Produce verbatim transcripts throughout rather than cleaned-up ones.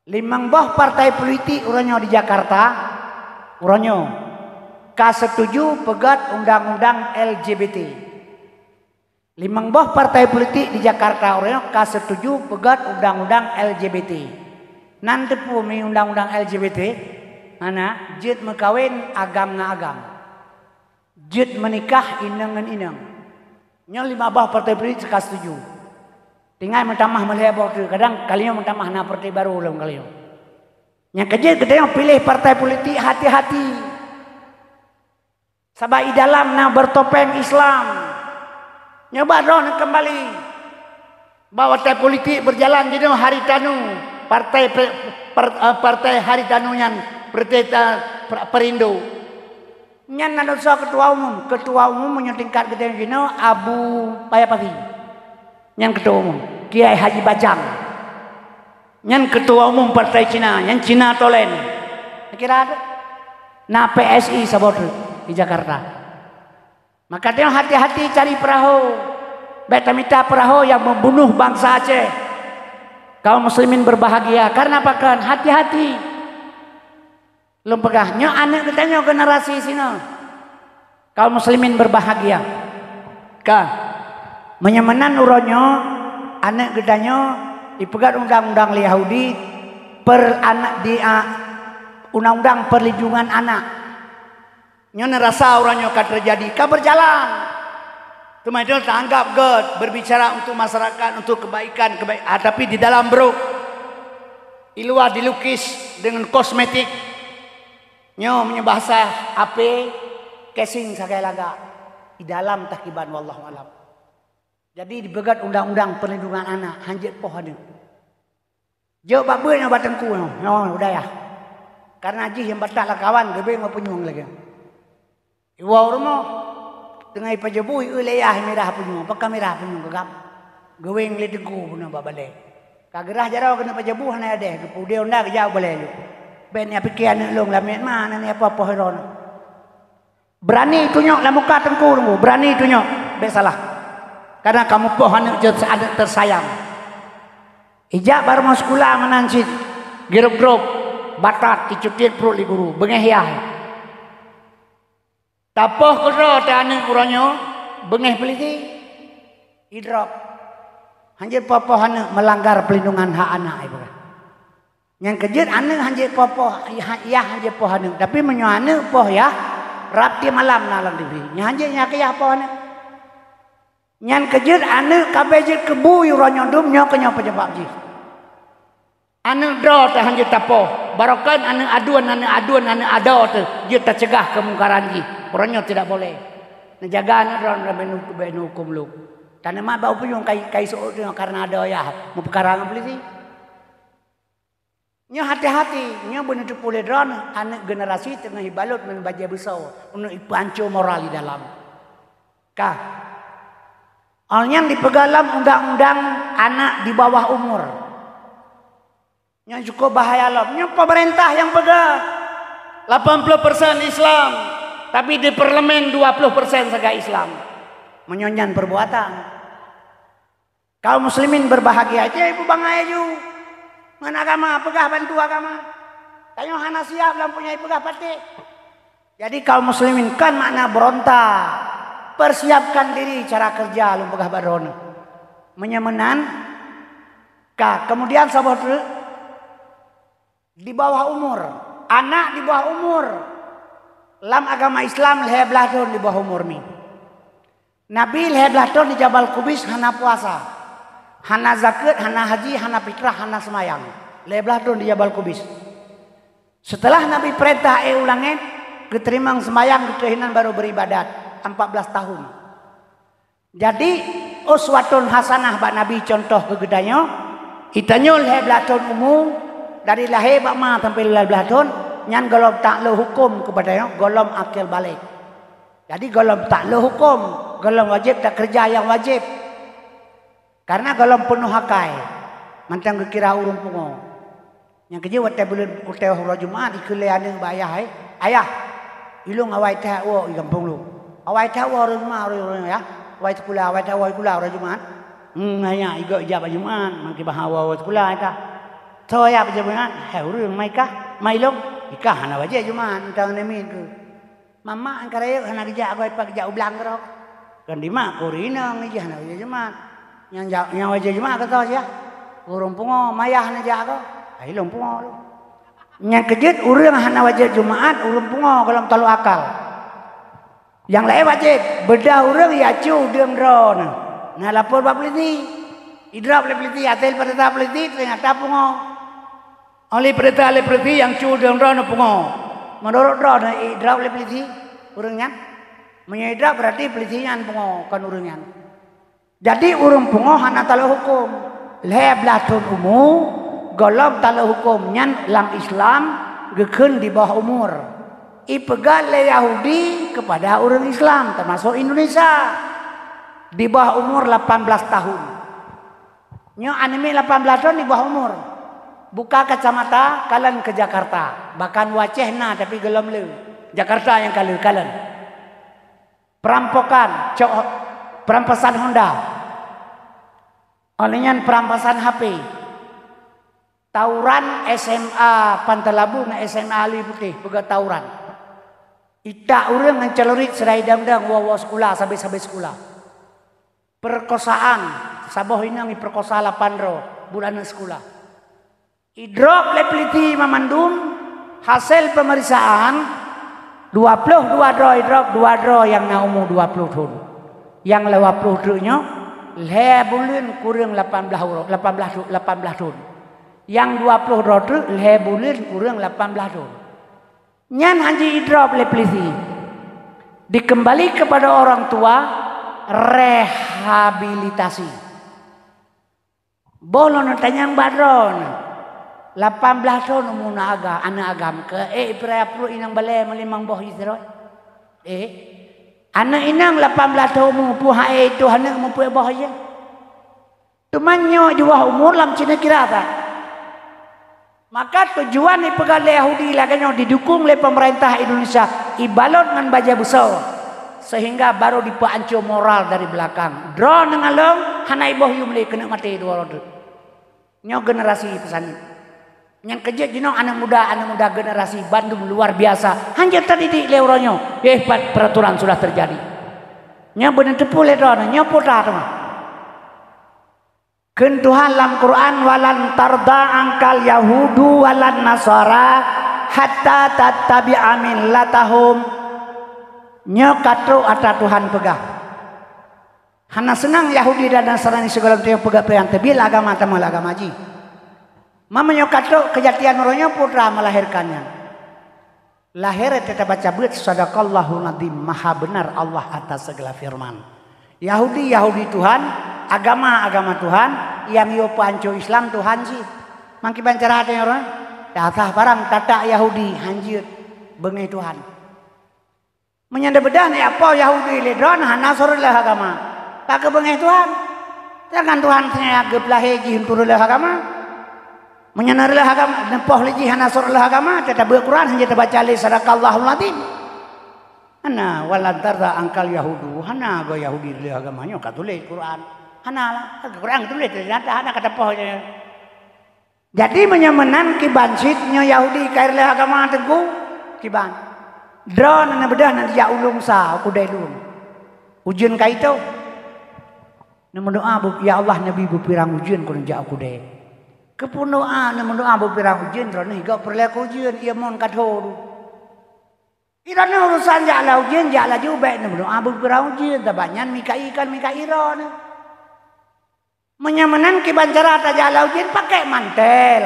Limong boh partai politik uroe nyoe di Jakarta, uroe nyoe ka setuju peugét undang-undang L G B T. Limong boh partai politik di Jakarta uroe nyoe ka setuju peugét undang-undang L G B T. Nan teupeu mi undang-undang L G B T? Hana, jeuet meukawen agam ngon agam. Jeuet meunikah inong ngon inong. Nyoe limong boh partai politik ka setuju. Tinggai meutamah meulhèe boh teuk. Kadang kali nyoe meutamah na partai barô lom kali nyoe. Nyang keujeuet geutanyoe piléh partai politik hati-hati. Sabab i dalam na bertopeng Islam. Nyoe bah droeneuh keumbali. Bahwa partai politik berjalan jinoe Haritanu, partai pe-, per-, eh, partai Haritanu nyan, partai ta-, per-, Perindo. Nyan na soe ketua umum. Ketua umum meunyoe tingkat geutanyoe jinoe Abu Paya Pasi. Nyan ketua umum. Kiai Haji Bajang. Nyan ketua umum partai Cina, nyan Cina Tolen. Kira ada. Na P S I saboh teuk di Jakarta. Maka tanyoe hati-hati cari peurahô. Bèk tamita peurahô nyang membunuh bansa Aceh. Kaum muslimin berbahagia. Karena pakon? Hati-hati. Lôn peugah, nyoe aneuk geutanyoe generasi sinoe. Kaum muslimin berbahagia. Ka. Meunyoe meunan uroe nyoe, aneuk geutanyoe ipeugét undang-undang lé Yahudi, per anak di, a, undang-undang perlindungan anak. Nyoe neurasa uroe nyoe ka teujadi, ka berjalan. Teuma itu taanggap gét berbicara untuk masyarakat, untuk kebaikan, kebaik-, ah, tapi di dalam brôk, di luar dilukis dengan kosmetik. Nyoe meunyoe bahasa A P, casing sagai lagak. Di dalam tah kiban, wallahu alam. Jadi dipeugét undang-undang perlindungan anak, hanjeuet poh aneuk. Jok bak beuet nyoe bak teungku nyoe, nyoe u dayah. Karena jih nyang batat lam kawan geubeng bak punyueng lagèe. Iwoe u rumoh, teungoh ipajoh bu, ieu lé yah mirah punyueng, pakon mirah punyueng geugam. Geubeng lé teungku bunoe bak balè. Ka geurah jaroe keuneuk pajoh bu hana adèh, geupeude honda geujak u balè lom. Bèk neupike aneuk lôn lamiet ma, aneuk nyoe poh-poh droeneuh. Berani tunyok lam muka teungku, teungku. Berani tunyok. Bèk salah. Karena kamoe poh aneuk jeuet aneuk teusayang. Ijak barô meusikula meunan cit. Girop-girop. Batat, icutiet pruet lé guru. Beungéh yah. Tapoh keudroe teuh aneuk uroe nyoe. Beungéh peulisi. Idrop. Hanjeuet poh-poh aneuk melanggar pelindungan hak anak, ibarat. Nyang keujeuet aneuk hanjeuet poh-poh, yah, yah hanjeuet poh aneuk. Tapi meunyoe aneuk poh yah, rab tiep malam na lam T V. Nyan hanjeuet nyang keu yah poh aneuk. Nyan keujeuet aneuk ka bèe jeuet keu bu uroe nyoe dum nyoe keuh nyoe peunyeubab jih. Aneuk droe teuh hanjeuet tapoh. Barokon aneuk aduen, aneuk aduen, aneuk adoe teuh jeuet taceugah keumungkaran jih. Uroe nyoe tidak boleh. Neujaga aneuk droe, droe bèk nu-, bèk neuhuköm lom. Taneuma bak upeue nyang kai, kai seuôt nyoe karena adoe yah meupeukara ngon peulisi. Nyoe hati-hati, nyoe beuneuteupeu lé droeneuh aneuk generasi teungoh ibalot ngon bajèe beusoe, uneuk ipeuhanco moral di dalam. Ka. Awai nyan dipeugah lam undang-undang anak di bawah umur. Nyoe cukup bahaya lom. Nyoe pemerintah nyang peugah. Lapan puluh persen Islam, tapi di parlemen dua puluh persen sagai Islam. Meunyoe nyan perbuatan. Kaum muslimin berbahagia, jeuet ibu bangai aju ngon agama, peugah bantu agama. Tanyoe hana siap lam punya ipeugah patéh. Jadi kaum muslimin, kon makna berontak. Persiapkan diri cara kerja lôn peugah bak droeneuh. Meunyoe meunan, ka, kemudian saboh teuk, di bawah umur. Anak di bawah umur. Lam agama Islam lhèe blaih thôn di bawah umur mi. Nabi lhèe blaih thôn di Jabal Kubis hana puasa, hana zakeuet, hana haji, hana fitrah, hana seumayang. Lhèe blaih thôn di Jabal Kubis. Setelah Nabi peurintah éh u langét, geuteurimong seumayang, geuteurimong baru beuribadat, empat belas tahun. Jadi, uswatun hasanah bak Nabi, contoh keu geutanyoe, geutanyoe lhèe blaih thôn umu, dari lahé bak ma sampai lhèe blaih thôn, nyan gohlom taklok huköm keupada nyoe, gohlom akil baligh. Jadi, gohlom taklok huköm, gohlom wajéb takeureuja nyang wajéb. Karena gohlom peunoh akai, mantong geukira ureuëng pungo. Nyang keujeuet watée buleuen, watée uroe Jumat, ikheun lé aneuk bak ayah, "Hai, ayah, ilong awai that woe i gampông lôn. Awai that woe uroe Jumat, uroe, uroe, ya. Awai sikula, awai that woe sikula uroe Jumat." Hmm, ayah, igoe ijak bak Jumat, makai bah woe sikula, ya kah? Soe ya bajée Jumat? Hai ureuëng mai kah? Mai lôn. Ikah hana bajée Jumat, entang neumit keu. Mamak nyang ka rayeuk hana geujak goe pat geujak u blang keudroe. Kan dimak kuri inong jih hana wajéb Jumat. Nyang ja-, nyang wajéb Jumat ka toh siah. Ureuëng pungo mayah hana jak goe. Hai lôn pungo lôn. Nyang keujeuet ureuëng hana wajéb Jumat, ureuëng pungo golom taloe akal. Nyang laén wajéb, beudah ureuëng ya cu deueng droe na. Na lapor bak polisi. Idrop lé polisi, até peurintah polisi, teunyata pungo. Oleh peurintah lé polisi nyang cu deueng droe na pungo. Meunurot droe na idrop lé polisi ureuëng nyan. Meunyoe idrop berarti polisi nyan pungo, kon ureuëng nyan. Jadi ureuëng pungo hana taloe huköm. Lhée blaih thon umu, golom taloe huköm nyan lam Islam geukheun di bawah umur. Ipeugah lé Yahudi kepada ureuëng Islam, termasuk Indonesia, di bawah umur lapan belas tahun. Nyoe aneuk miet lapan belas thon di bawah umur. Buka kacamata, kalon ke Jakarta. Bahkan u Aceh na, tapi golom le. Jakarta nyang ka le, kalon. Perampokan, cok, perampasan Honda. Oleh nyan perampasan H P. Tawuran S M A Pantai Labu ngon S M A Alui Putih, peugah tawuran. Itak ureuëng ngon celurit sira idang-dang woe-woe sikula, sabe-sabe sikula. Perkosaan, saboh inong iperkosa lapan droe, buet aneuk sikula. Idrop lé peliti mamandum, hasil pemeriksaan, dua ploh dua droe idrop, dua droe nyang na umu dua ploh thon. Nyang dua ploh treuk nyoe, lhée buleuen kureueng lapan blaih uroe, lapan blaih thu-, lapan blaih thon. Nyang dua ploh droe treuk, lhée buleuen kureueng lapan blaih thon. Nyan hana idrop lé peliti. Dikembali kepada orang tua, rehabilitasi. Boh lôn tanyong bak droeneuh, lapan blaih thon umu na aga-, aneuk agam keu ék ipeuraya pruet inong balée meulimong boh jih sidroe? Éh, aneuk inong lapan blaih thon umu, peue hai ék tuh aneuk mupeue boh jih? Teuma nyoe di bawah umur lam cina kira that. Maka tujuan ipeugah lé Yahudi lagée nyoe didukung lé pemerintah Indonesia, ibalot ngon bajée beusoe, sehingga baru dipeuancô moral dari belakang. Droeneuh ngon lôn hana iboh yum lé keuneuk maté dua droe. Nyoe generasi peusaneut. Nyang keujeuet jinoe aneuk muda, aneuk muda generasi bandum luar biasa. Hana tadidik lé uroe nyoe. Eh, pat peraturan sudah terjadi. Nyoe beuneuteupeu lé droeneuh, nyoe putra teuma. Kheun Tuhan lam Quran, "Walan tarda angkal yahudu walan nasara hatta tattabi'a millatahum." Nyoe ka trok atra Tuhan peugah. Hana seunang Yahudi dan Nasrani sigohlom teungoh peugah-peugah teubiet agama tamong agama jih. Meunyoe ka trok keujadian uroe nyoe putra melahirkan nyan. Lahé teutab baca beuet, "Sadaqallahul Azim", maha benar Allah atas segala firman. Yahudi, Yahudi Tuhan, agama, agama Tuhan, nyang yue peuancô Islam Tuhan jih. Mangkiban cara teuh nyoe, dasah barang tatak Yahudi hanjeuet beungéh Tuhan. Meunyoe beudôh nyan apo Yahudi lé droeneuh hana seureuleuh agama, ka keubeungéh Tuhan. Sedangkan Tuhan seungaja geupeulahé jih untuk reuleuh agama. Meunyoe na reuleuh agama, neupoh lé jih hana seureuleuh agama, teutab beuet Quran hana tabaca lé sadaqallahul azim. Hana, "Walan tarda angkal yahudu", hana goe Yahudi reuleuh agama nyoe ka tuléh Quran. Hana lah, Quran tuléh teunyata hana ka tapoh. Jadi meunyoe meunan kiban cit nyoe Yahudi ka reuleuh agama teungku, kiban. Droeneuh beudôh na jak u Lôn Sa, u keudée Lôn. Ujeuen ka itôh. Neumeudoa, "Ya Allah, neubi beupirang ujeuen keu neujak u keudée." Keupeue doa, neumeudoa beupirang ujeuen, droeneuh igob peureulée keu ujeuen, ie mon ka thô. Droeneuh urusan jak lam ujeuen, jak laju bék neumeudoa beupirang ujeuen, sabab nyan Mikail kon Mikail droeneuh. Meunyoe meunan kiban cara tajak lam ujeuen, pakai mantel.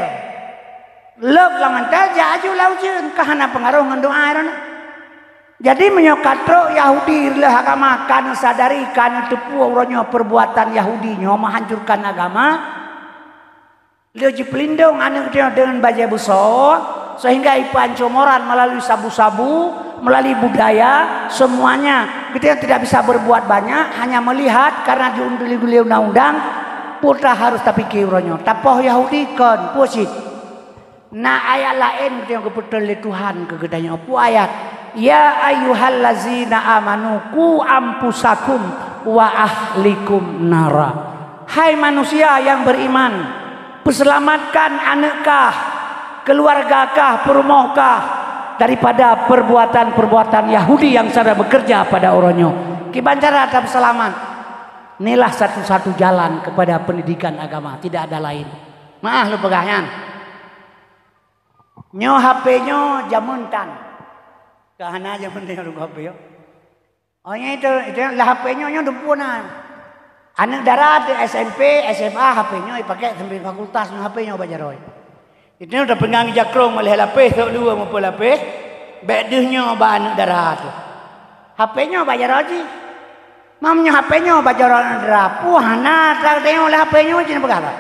Lôb lam mantel, jak aju lam ujeuen, ka hana peungaroh ngon doa droeneuh. Jadi meunyoe ka trok Yahudi reuleuh agama, ka neusadari, ka neuteupeue uroe nyoe perbuatan Yahudi nyoe meuhancurkan agama, lheueh jipeulindong aneuk geutanyoe deungon bajée beusoe, sehingga ipeuancô moral meulalu sabu-sabu, meulalu budaya, semuanya. Geutanyoe tidak bisa berbuat banyak, hanya melihat karena diunduli-unduli undang-undang, putra harus tapike uroe nyoe. Tapoh Yahudi kon, peue cit? Na ayat laén geutanyoe geupeutron lé Tuhan keu geutanyoe. Peue ayat? "Ya ayyuhallazina amanu qu anfusakum wa ahlikum nara." Hai manusia yang beriman, Peuseulamatkan aneuk kah, keuluwarga kah, peurumoh kah daripada perbuatan-perbuatan Yahudi nyang sedang bekerja pada uroe nyoe. Kiban cara tapeuseulamat? Inilah satu-satu jalan kepada pendidikan agama, tidak ada lain. Meu'ah lôn peugah nyan. Nyoe H P nyoe jameun tan. Ka hana jameun nyoe H P nyoe. Oh, nyan itu, itu lah H P nyoe, nyoe dumpeue na. Aneuk dara teuh S M P, S M A, H P nyoe ipakai sampai fakultas nyoe H P nyoe bak jaroe. Itu nyoe tapeungang jakrong malèe lapéh, sôk luweue muphom lapéh, bèk deuh nyoe bak aneuk dara teuh. H P nyoe bak jaroe jih. Mam nyoe H P nyoe bak jaroe aneuk dara, peue hana atra teuh nyoe lé H P nyoe jih neupeugah lom.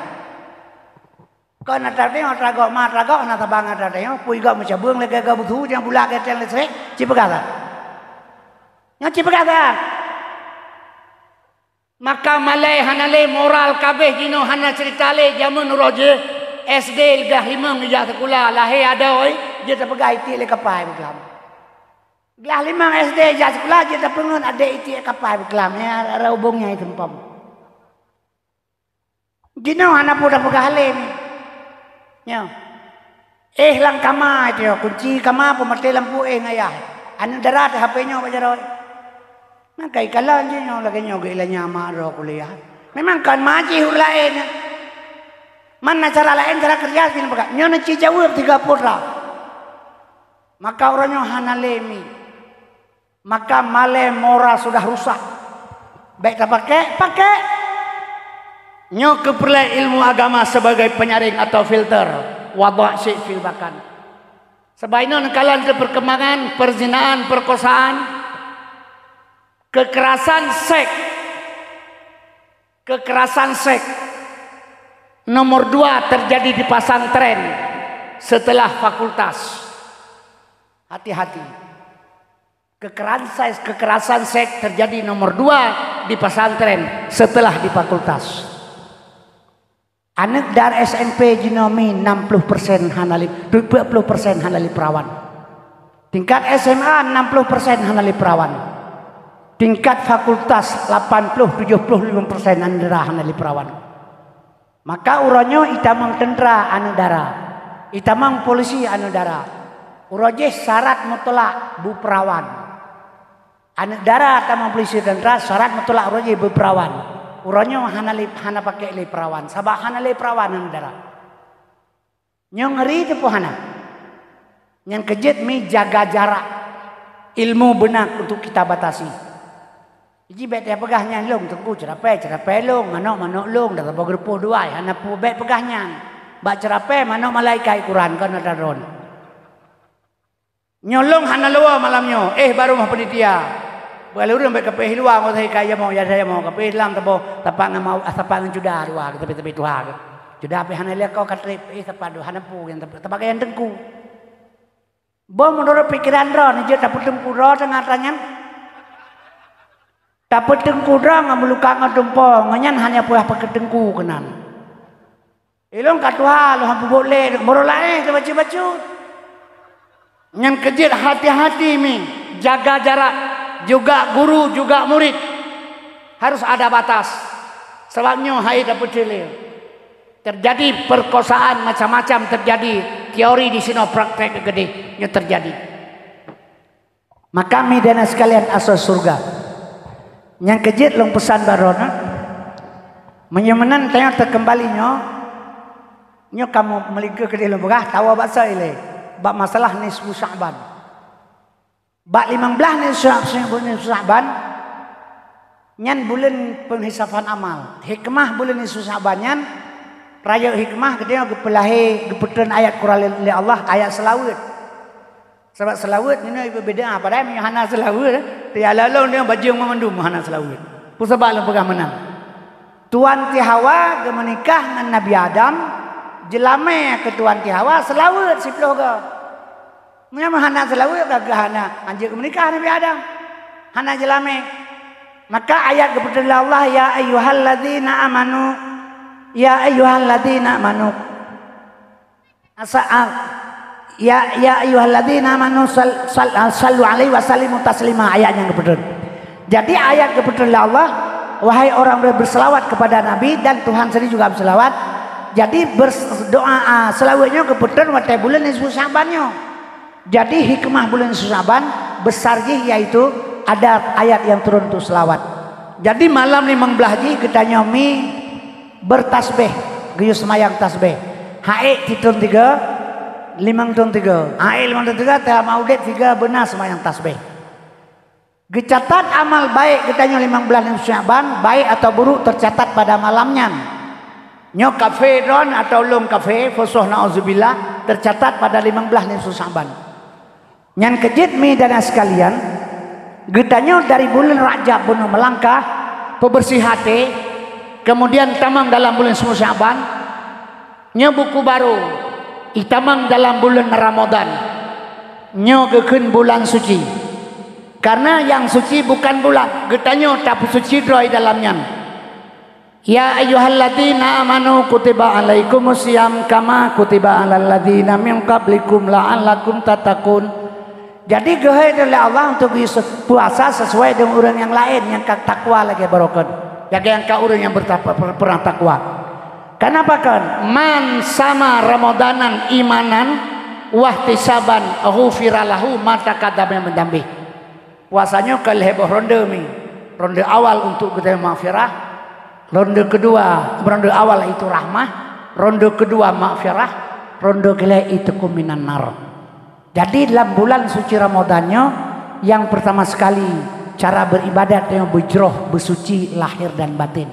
Kon atra teuh nyoe, atra gob ma, atra gob hana saban atra teuh nyoe, peue gob meucabeueng lagèe gob beusu nyang bulak geuténg listrik, ci peugah that. Nyoe ci peugah that. Maka malèe hana lé moral kabéh jinoe hana cerita lé jameun uroe jih S D glah limong ijak sikula, lahé adoe jeuet tapeugah itiek lé kapai beuklam. Glah limong S D ijak sikula jeuet tapeungeut adék itiek kapai beuklam, ya, rara ubông nyang seumpom. Jinoe hana peue tapeugah lé nyoe. Nyoe. Eh, lam kama itu, kunci kama peumaté lampu eh ngayah. Aneuk dara teuh H P nyoe bak jaroe. Maka ikalon jih nyoe lagèe nyoe geuilanya mak droe kuliah. Memang kon ma jih ureueng laén. Man na cara laén, cara keureuja jih peugah. Nyoe neuci jaweueb tiga putra. Maka uroe nyoe hana lé mi. Maka malèe moral sudah rusak. Bèk tapakai, pakai. Nyoe keupeureulee ilmu agama sebagai penyaring atau filter. Wadha' syai' fil bakan. Sabab inoe neukalon teuh perkembangan perzinaan, perkosaan, kekerasan seks. Kekerasan seks nomor dua terjadi di pesantren setelah fakultas. Hati-hati. Kekerasan, kekerasan seks terjadi nomor dua di pesantren setelah di fakultas. Aneuk dara S M P jinoe mi enam puluh persen hana lé, tujuh puluh persen hana lé peurawan. Tingkat S M A enam puluh persen hana lé peurawan. Tingkat fakultas lapan puluh tujuh puluh lima persen aneuk dara hana lé peurawan. Maka uroe nyoe itamong teuntra aneuk dara, itamong polisi aneuk dara. Uroe jih syarat mutlak beupeurawan. Aneuk dara tamong polisi teuntra syarat mutlak uroe jih beupeurawan. Uroe nyoe hana lé, hana pakai lé peurawan, sabab hana lé peurawan aneuk dara. Nyoe ngeuri teuh peue hana. Nyang keujeuet mi jaga jarak. Ilmu beuna untuk kita batasi. Ji bèk tapeugah nyan lôn teungku ceurapée, ceurapée lôn, manok, manok lôn, dan saboh geurupoh duai, hana peue bèk peugah nyan. Bak ceurapée manok malaikat ukuran kon atra droen. Nyoe lôn hana luwa malam nyoe, eh bak rumoh panitia. Bak lôn ureueng bèk kapéh luwa ngon sahi ka jamoe, ya jamoe kapéh lam tabo, tapak ngon mau, tapak ngon cuda dua, tapi-tapi tuha. Cuda pih hana lé ko ka trép, eh tapak dua hana peue, tapak gaya teungku. Boh meunurot pikeran droe, neujeuet tapeuteungku droe teungoh atra nyan. Tapeuteungku droe ngon meuluka ngon tumpo, ngon nyan hana peue tapeuteungku keunan. Ilôn ka tuha, lôn han peubuet lé, meurok laén teubacut-bacut. Nyan keujeuet hati-hati mi, jaga jarak, juga guru, juga murid. Harus ada batas. Sabab nyoe hai dapeucilé. Terjadi perkosaan macam-macam terjadi, teori di sinoe praktek keudeh nyoe terjadi. Maka mi dan sekalian asoe syeuruga. Nyang keujeuet lôn peusan bak droeneuh, meunyoe meunan tanyoe teukeumbali nyoe, nyoe kamoe meulingkeu keudeh lôn peugah, tawoe bak soe ilée, bak masalah nisfu Sya'ban. Bak limong blaih nisfu Sya'ban, nyan buleuen peunghésafan amal. Hikmah buleuen nisfu Sya'ban nyan, rayeuk hikmah geutanyoe geupeulahé, geupeutreun ayat Quran lé Allah, ayat seulaweuet. Sabab seulaweuet nyoe ibeubeda, padahai meunyoe hana seulaweuet, teuya lôn nyoe bajeueng mandum hana seulaweuet. Peue sabab lôn peugah meunan? Tuan Siti Hawa geumeunikah ngon Nabi Adam, jeulamé keu Tuan Siti Hawa seulaweuet siploh goe. Meunyoe hana seulaweuet, ka geuh hana, hanjeuet geumeunikah Nabi Adam. Hana jeulamé. Maka ayat geupeutreun lé Allah, "Ya ayyuhalladzina amanu, ya ayyuhalladzina amanu." Asa, ah, ya, ya ayyuhalladzina amanu sal-, sal-, ah, sallu alaihi wa sallimu taslima, ayat nyang geupeutreun. Jadi ayat geupeutreun lé Allah, wahai orang yang berselawat kepada Nabi, dan Tuhan sendiri juga berselawat, Jadi, berdoa, ah, selawat nyoe geupeutron watèe buleuen nisfu Sya'ban nyoe. Jadi, hikmah buleuen nisfu Sya'ban besar jih, yaitu ada ayat yang turun untuk selawat. Jadi, malam limong blaih jih geutanyoe mi bertasbih, geuyue seumayang tasbih. Haék sitrön tiga, limong trön tiga. Haék limong trön tiga, teuma udép tiga beuna seumayang tasbih. Geucatat amal baék geutanyoe limong blaih nisfu Sya'ban, baik atau buruk, tercatat pada malam nyan. Nyoe kafé droen atau lôn kafé, fusuh na'udzubillah, tercatat pada limong blaih nisfu Sya'ban. Nyan keuh jeuet mi dan sekalian, geutanyoe dari buleuen Rajab bunoe meulangkah, peubeureuséh até, kemudian tamong dalam buleuen nisfu Sya'ban, nyoe buku barô, itamong dalam buleuen Ramadhan. Nyoe geukheun bulan suci. Karena nyang suci bukan bulan, geutanyoe tapeusuci droe dalam nyan. Ya ayyuhalladzina amanu kutiba alaikumus siyam kama kutiba alal ladzina min qablikum la'allakum tattaqun. Jadi geuhôi lé Allah untuk geuyue puasa sesuai dengan ureuëng nyang laén nyang ka takwa lagée baroe kon. Lagée nyang ka ureuëng nyang berta-, pernah takwa. Kenapa kan? Man sama Ramadanan imanan wahtisaban ghufira lahu ma taqaddama min dzambih. Puasa nyoe ka lhée boh ronde mi. Ronde awal untuk geutanyoe maghfirah, ronde kedua, ronde awal itu rahmah, ronde kedua maghfirah, ronde keulhée itqum minan nar. Jadi dalam bulan suci Ramadan nyoe, yang pertama sekali cara beribadat nyoe beujroh beusuci lahir dan batin.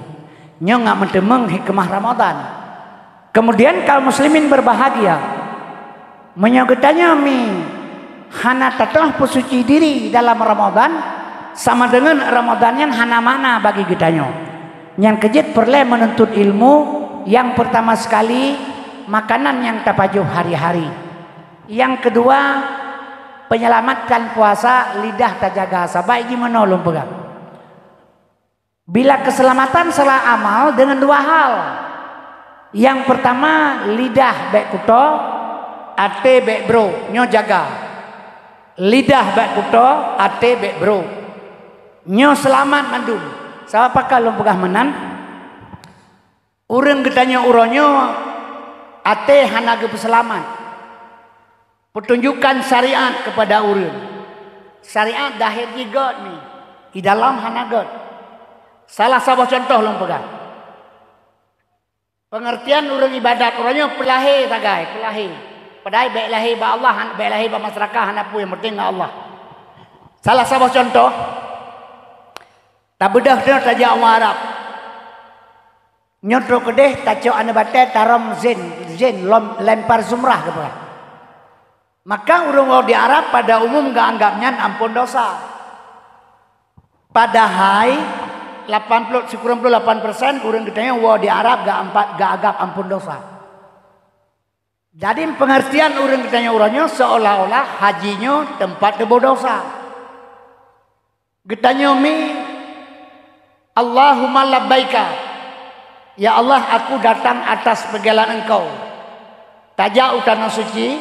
Nyoe ngat meuteumeung hikmah Ramadan. Kemudian kaum muslimin berbahagia. Meunyoe geutanyoe mi hana tatoh peusuci diri dalam Ramadan, sama deungon Ramadan nyan hana makna bagi geutanyoe. Nyan keuh jeuet peureulée meununtut ilmu, nyang pertama sekali makanan nyang tapajoh hari-hari. Nyang keudua, penyelamatkan puasa, lidah tajaga, sabab jimeunoe lôn peugah. Bila keselamatan salah amal deungon dua hal. Nyang pertama, lidah bék kuto, até bék brok, nyoe jaga. Lidah bék kuto, até bék brok. Nyoe seulamat mandum. Sabab pakon lôn peugah meunan? Ureuëng geutanyoe uroe nyoe até hana geupeuseulamat. Peutunjukan syariat keupada ureuëng. Syariat dahé jih gét mi, di dalam hana gét. Salah saboh cuntoh lôn peugah. Peungeurtian ureuëng ibadat uroe nyoe peulahé sagai, peulahé. Padahai bék lahé bak Allah, han-, bék lahé bak masyarakat, hana peue, nyang penting ngon Allah. Salah saboh cuntoh, tabeudôh droe tajak u Arab. Nyoe trok keudeh tacok aneuëk batée tarôm zin, zin lom, lempar zumrah geupeugah. Maka ureuëng woe di Arab pada umum geuanggab nyan amphon dosa. Padahai lapan puluh, sikureueng ploh lapan persen ureuëng geutanyoe woe di Arab geuampat geuanggab amphon dosa. Jadi peungeurtian ureuëng geutanyoe uroe nyoe seolah-olah haji nyoe teumpat teuboh dosa. Geutanyoe mi, Allahumma labbaika. Ya Allah, aku datang atas panggilan Engkau. Tajak u tanoh suci,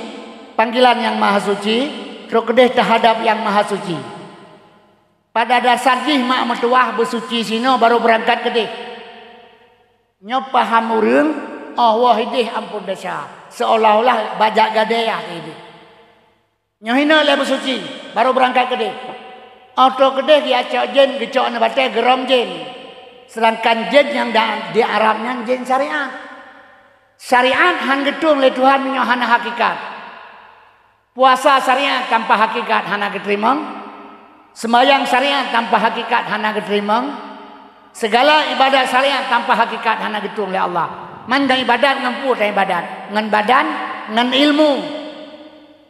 panggilan Nyang Maha Suci, trok keudeh teuhadab Nyang Maha Suci. Pada dasar jih mak meutuwah beusuci sinoe barô beurangkat keudeh. Nyoe paham ureuëng, oh woe ideh amphon desya, seolah-olah bajak gadée ideh. Nyoe hinoe lé beusuci, barô beurangkat keudeh. Óh trok keudeh geucok jén, geucok aneuëk batée geurôm jén. Seudangkan jén nyang da-, di Arab nyan jén syariat. Syariat han geutueng lé Tuhan meunyoe hana hakikat. Puasa syariat tanpa hakikat hana geuteurimong. Seumayang syariat tanpa hakikat hana geuteurimong. Segala ibadat syariat tanpa hakikat hana geutueng lé Allah. Man dan ibadat ngon peue tan ibadat? Ngon badan, ngon ilmu.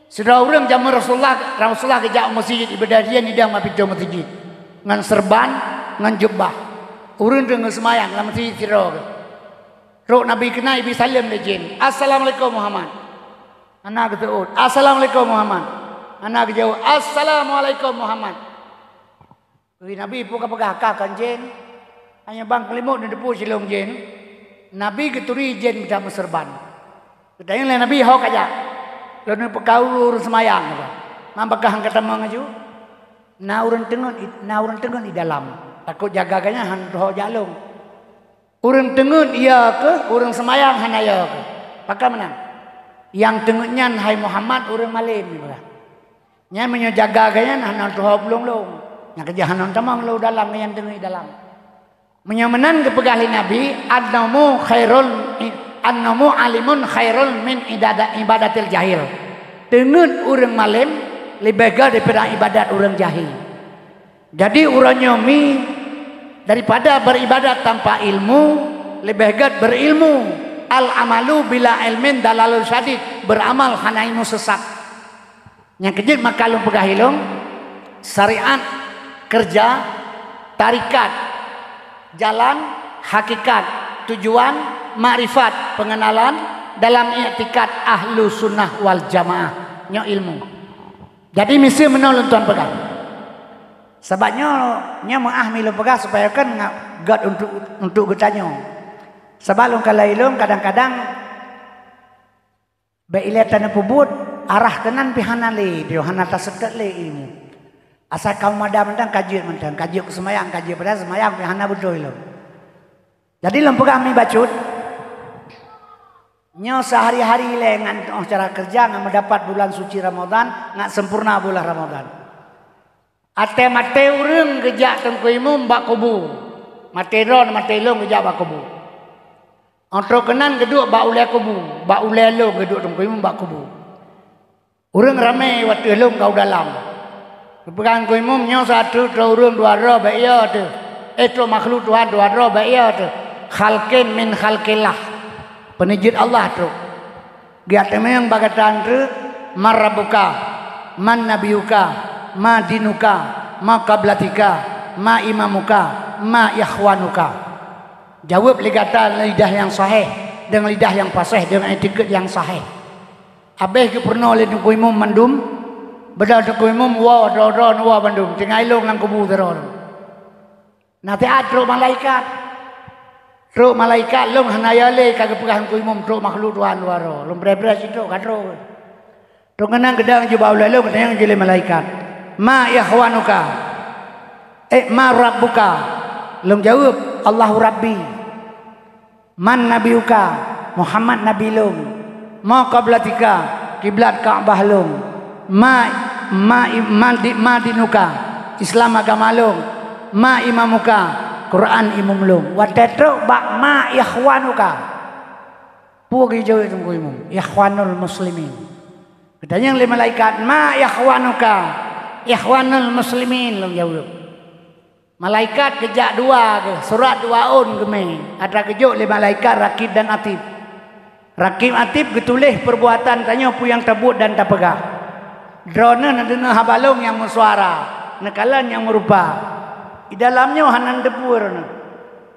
Sidroe ureuëng jameun Rasulullah, Rasulullah geujak u meuseujid ibadat jén idong ma pintoe meuseujid. Ngon seureuban, ngon jubah. Ureuëng teungoh seumayang lam meuseujid sidroe geuh. Trok Nabi keunan ibi saleuem lé jén, "Assalamualaikum Muhammad." Hana geuseuôt, "Assalamualaikum Muhammad." Hana geujaweueb, "Assalamualaikum Muhammad." Geuri Nabi peue ka peugah ka kon jén. Hanya bang keulimok neuteupeue silong jén. Nabi geuturi jén mita meuseureuban. Geutanyong lé Nabi, "Ho ka jak?" "Lôn neupeukaru ureuëng seumayang," kheun. "Man pakon han ka tamong laju?" "Na ureuëng teungeut, na ureuëng teungeut di dalam. Takot jaga geuhnyan han teuho jak lôn." Ureuëng teungeut ya keuh, ureuëng seumayang hana ya keuh. Pakon meunan? Nyang teungeut nyan, hai Muhammad, ureuëng malem, ibarat. Nyan meunyoe jaga geuh nyan hana tuho bulong lom. Nyang keujah hana tamong lom dalam nyan teungeut dalam. Meunyoe meunan geupeugah lé Nabi, "An-naumu khairul, an-naumu alimun khairul min idada-, ibadatil jahil." Teungeut ureuëng malem leubeh gét daripada ibadat ureuëng jahil. Jadi uroe nyoe mi daripada beribadat tanpa ilmu, leubeh gét berilmu. Al-amalu bila ilmin dalalun syadid, beramal hana ilmu sesat. Nyang keujeuet maka lôn peugah ilong, syariat, keureuja, tarekat, jalan, hakikat, tujuan, makrifat, pengenalan dalam iktikad Ahlussunnah wal Jamaah. Nyoe ilmu. Jadi miseue meunoe lôn tuan peugah. Sabab nyoe, nyoe meuáh mi lôn peugah supaya kan ngat gét untuk, untuk geutanyoe. Sabab lôn kalai lôn kadang-kadang bék ilée taneupeubuet arah keunan pih hana lé, pih hana taseutôt lé ilmu. Asai kamoe mada mantong ka jeuet mantong, ka jeuet keu seumayang, ka jeuet padahai seumayang pih hana beutôi lom. Jadi lôn peugah mi bacut, nyoe seuhari-hari lé ngan teuoh cara keureuja ngan meudapat bulan suci Ramadhan, ngat sempurna bulan Ramadhan. Até maté ureuëng geujak Teungku Imum bak kubu. Maté droe, maté lôn geujak bak kubu. Óh trok keunan geuduek bak ulée kubu, bak ulée lôn geuduek Teungku Imum bak kubu. Ureuëng ramé watée lôn ka u dalam. Geupeugah Teungku Imum, "Nyoe sateue trok ureuëng dua droe bék yo teuh. Eh, trok makhluk Tuhan dua droe bék yo teuh. Khalqin min khalqillah." Peuneujeuet Allah trok. Geujak teumeung bak gata treuk, "Man rabbuka, man nabiyuka, ma dinuka, ma qiblatika, ma imamuka, ma ikhwanuka." Jaweueb lé gata deungon lidah nyang sahéh, deungon lidah nyang paséh, deungon iktikeuet nyang sahéh. Abéh geupeurunoe lé Teungku Imum mandum, beudôh Teungku Imum woe droe-droe neuwoe bandum, tinggai lôn lam kubu sidroe. Na siat trok malaikat. Trok malaikat, lôn hana yo lé ka geupeugah Teungku Imum trok makhluk Tuhan dua droe. Lôn preh-preh sitrok ka trok. Trok keunan geudong jubah ulée lôn, geutanyong jih lé malaikat, "Ma ikhwanuka? Eh, ma rabbuka?" Lôn jaweueb, "Allahu Rabbi." "Man nabiyuka?" "Muhammad nabi lôn." "Ma qiblatika?" "Kiblat Ka'bah lôn." "Ma, ma, ma di, ma dinuka?" "Islam agama lôn." "Ma imamuka?" "Quran imum lôn." Watée trok bak "Ma ikhwanuka?" Peue geujaweueb Teungku Imum? "Ikhwanul muslimin." Geutanyong lé malaikat, "Ma ikhwanuka?" "Ikhwanul muslimin," lôn jaweueb. Malaikat geujak dua geuh, surat dua ôn geumé, atra geujok lé malaikat Rakib dan Atib. Rakib Atib geutuléh peurbuatan tanyoe peue nyang tabuet dan tapeugah. Droeneuh neudeungoe haba lôn nyang meusuara, neukalon nyang meurupa. Di dalam nyoe hana neuteupeue droeneuh.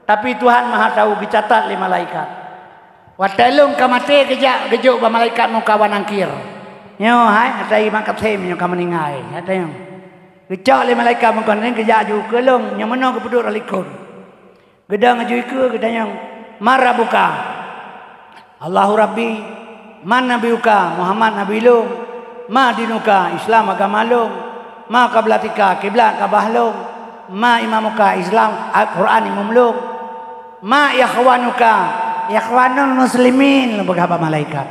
Tapi Tuhan Maha Tahu geucatat lé malaikat. Watée lôn ka maté geujak geujok bak malaikat muka wan angkir. Nyoe hai, ata i mak kapsém nyoe ka meuninggai, ata nyoe. Geucok lé malaikat muka nyan geujak ju keu lôn, nyoe meunoe geupeuduek lam likot. Geudong aju ikeue geutanyong, "Ma rabbuka?" "Allahu Rabbi." "Man nabiyuka?" "Muhammad nabi lôn." "Ma dinuka?" "Islam agama lôn." "Ma qiblatika?" "Kiblat Ka'bah lôn." "Ma imamuka?" "Islam, Al-Quran imum lôn." "Ma ikhwanuka?" "Ikhwanul muslimin," lôn peugah bak malaikat.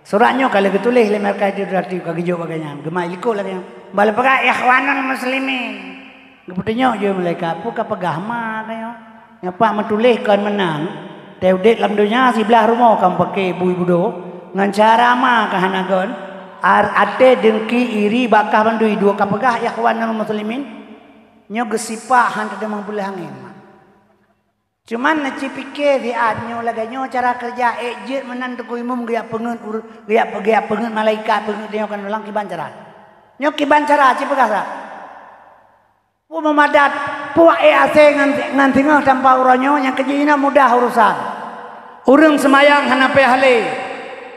Surat nyoe ka lheueh geutuléh lé malaikat Jibril ka geujok bak gobnyan, geuma likot lagée nyan. Bak lôn peugah, "Ikhwanul muslimin." Geupeutunyok jih malaikat, "Peue ka peugah ma tanyoe? Nyang pat meutuléh kon meunan, teuh udeb lam donya siblaih rumoh ka meupaké bui budoe, ngon cara ma ka hana gon, ar-, até deungki iri bakah bandui dua ka peugah ikhwanul muslimin." Nyoe geusipak han teudeungoe buleuen angén mak. Cuman neucipiké siat nyoe lagée nyoe cara keureuja ék jeuet meunan Teungku Imum geujak peungeut ur-, geujak, geujak peungeut malaikat, peungeut tanyoe kon ulang kiban cara. Nyoe kiban cara ci peugah sa. Peue meumadat, peue ék asée ngon, ngon singoh tanpa uroe nyoe nyang keujeuet inong mudah urosan. Ureuëng seumayang hana payah lé.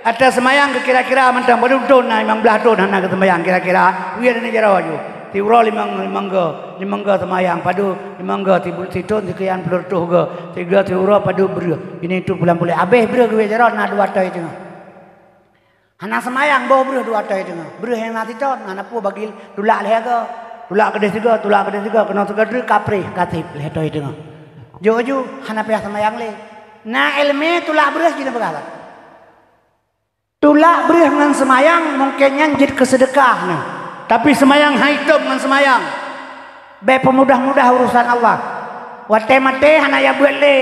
Ata seumayang keu kira-kira mantong padub thon na, limong blaih thon hana geuseumayang kira-kira. Wie dan jaroe ju. Siuroe limong, limong go, limong go seumayang padub, limong go sibu-, sithon sikian ploh reutôh go. Sigo siuroe padub breueh. Ini tu pulan puléh. Abéh breueh geuwie jaroe na dua atoi teungoh. Hana seumayang boh breueh dua atoi teungoh. Breueh nyang na sithon, hana peue bagi tulak lhée go. Tulak keudeh sigo, tulak keudeh sigo, keunoe sigo dreueh kapreh, ka seb lhée atoi teungoh. Jok ju, hana payah seumayang lé. Na iéleumé tulak breueh jih neupeugah lom. Tulak breueh ngon seumayang mungken nyan jeuet keu seudeukah nyoe. Tapi seumayang hai tôb ngon seumayang. Bék peumudah-mudah urosan Allah. Watée maté hana yabeuet lé.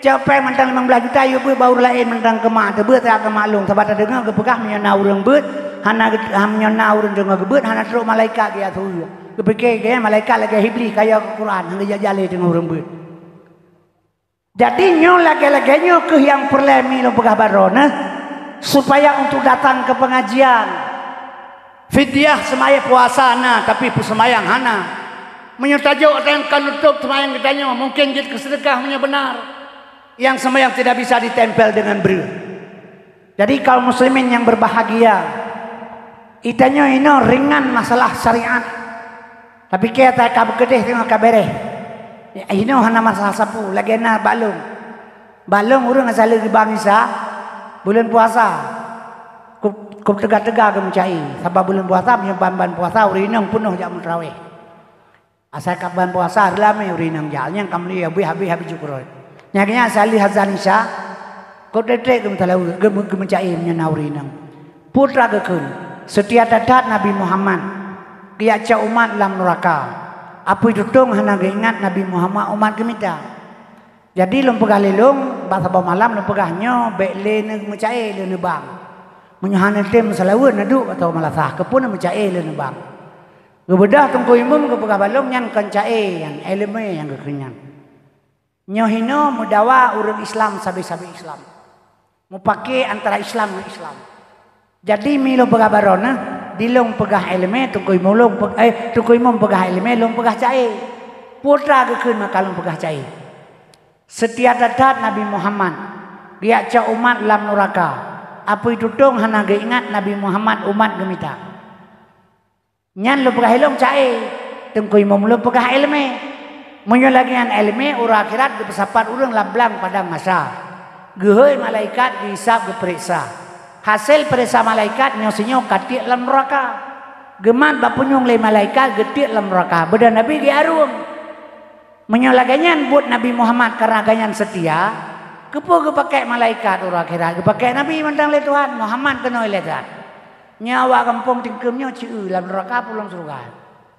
Cok péng mantong limong blaih juta yue beuet bak ureuëng laén mantong keu mak, teubeuet tajak keu mak lôn, sabab tadeungoe geupeugah meunyoe na ureuëng beuet, hana ge-, meunyoe na ureuëng deungoe geubeuet hana trok malaikat geujak su. Geupike geuh malaikat lagée Iblih kaya keu Quran, hana geujak-jak lé deungoe ureuëng beuet. Jadi nyoe lagée-lagée nyoe kheueh nyang peureulée mi lôn peugah baroe neuh, supaya untuk datang keu peungajian. Fidyah seumayang puasa na, tapi peuseumayang hana. Meunyoe tajok dan ka nutob seumayang geutanyoe, mungken jeuet keu seudeukah meunyoe beunar. Yang seumayang tidak bisa ditempel dengan breueh. Jadi kaum muslimin yang berbahagia, itanyoe inoe ringan masalah syariat. Tapi keu ata ka beukeudeh teungoh ka bereh. Inoe hana masalah sapeue, lagée na bak lôn. Bak lôn ureuëng asai lheueh geuba misa, buleuen puasa. Kub, kub teuga-teuga geumeucai. Sabab buleuen puasa, meunyoe ban-ban puasa, ureuëng inong peunoh jak meutraweh. Asai ka ban puasa, reulamé ureuëng inong jak. Nyang ka meuli habéh-habéh, habéh cukroe. Nyang nyan asai lheueh azan Isya, kub trek-trek geumeusalaweuet, geumeu-, geumeucai meunyoe na ureuëng inong. Peue teuma geukheun, seutia that-that Nabi Muhammad, geujak cok umat lam nuraka. Apui tutong hana geuingat Nabi Muhammad umat geumita. Jadi lôn peugah lé lôn, bak saboh malam lôn peugah nyoe bék lé neumeucai lé neubang. Meunyoe hana tem meusalaweuet neuduek atau meulasah, keupeue neumeucai lé neubang. Geubeudôh Teungku Imum geupeugah bak lôn nyan kon cai nyan, iéleumé nyang geukheun nyan. Nyoe hinoe meudawa ureuëng Islam sabe-sabe Islam. Mupake antara Islam ngon Islam. Jadi mi lôn peugah baroe neuh, di lôn peugah iéleumé, Teungku Imum lôn pe-, eh, Teungku Imum peugah iéleumé, lôn peugah cai. Peue teuma geukheun maka lôn peugah cai. Seutia that-that Nabi Muhammad, geujak cok umat lam nuraka. Apui tutong hana geuingat Nabi Muhammad umat geumita. Nyan lôn peugah ilong cai, Teungku Imum lôn peugah iéleumé. Meunyoe lagée nyan iéleumé, uroe akhirat geupeusapat ureuëng lam blang padang mahsyar. Geuhôi malaikat geuhisab geupeuriksa. Hasé peuriksa malaikat nyoe sinyoe ka tiek lam nuraka. Geumat bak punyueng lé malaikat geutiek lam nuraka. Beudôh Nabi geuarung. Meunyoe lagée nyan buet Nabi Muhammad kareuna geuhnyan seutia, keupeue geupakée malaikat uroe akhirat? Geupakée Nabi mantong lé Tuhan, Muhammad keunoe lé Tuhan. Nyoe awak gampông tingkeum nyoe ci-eu lam nuraka peue lam syeuruga.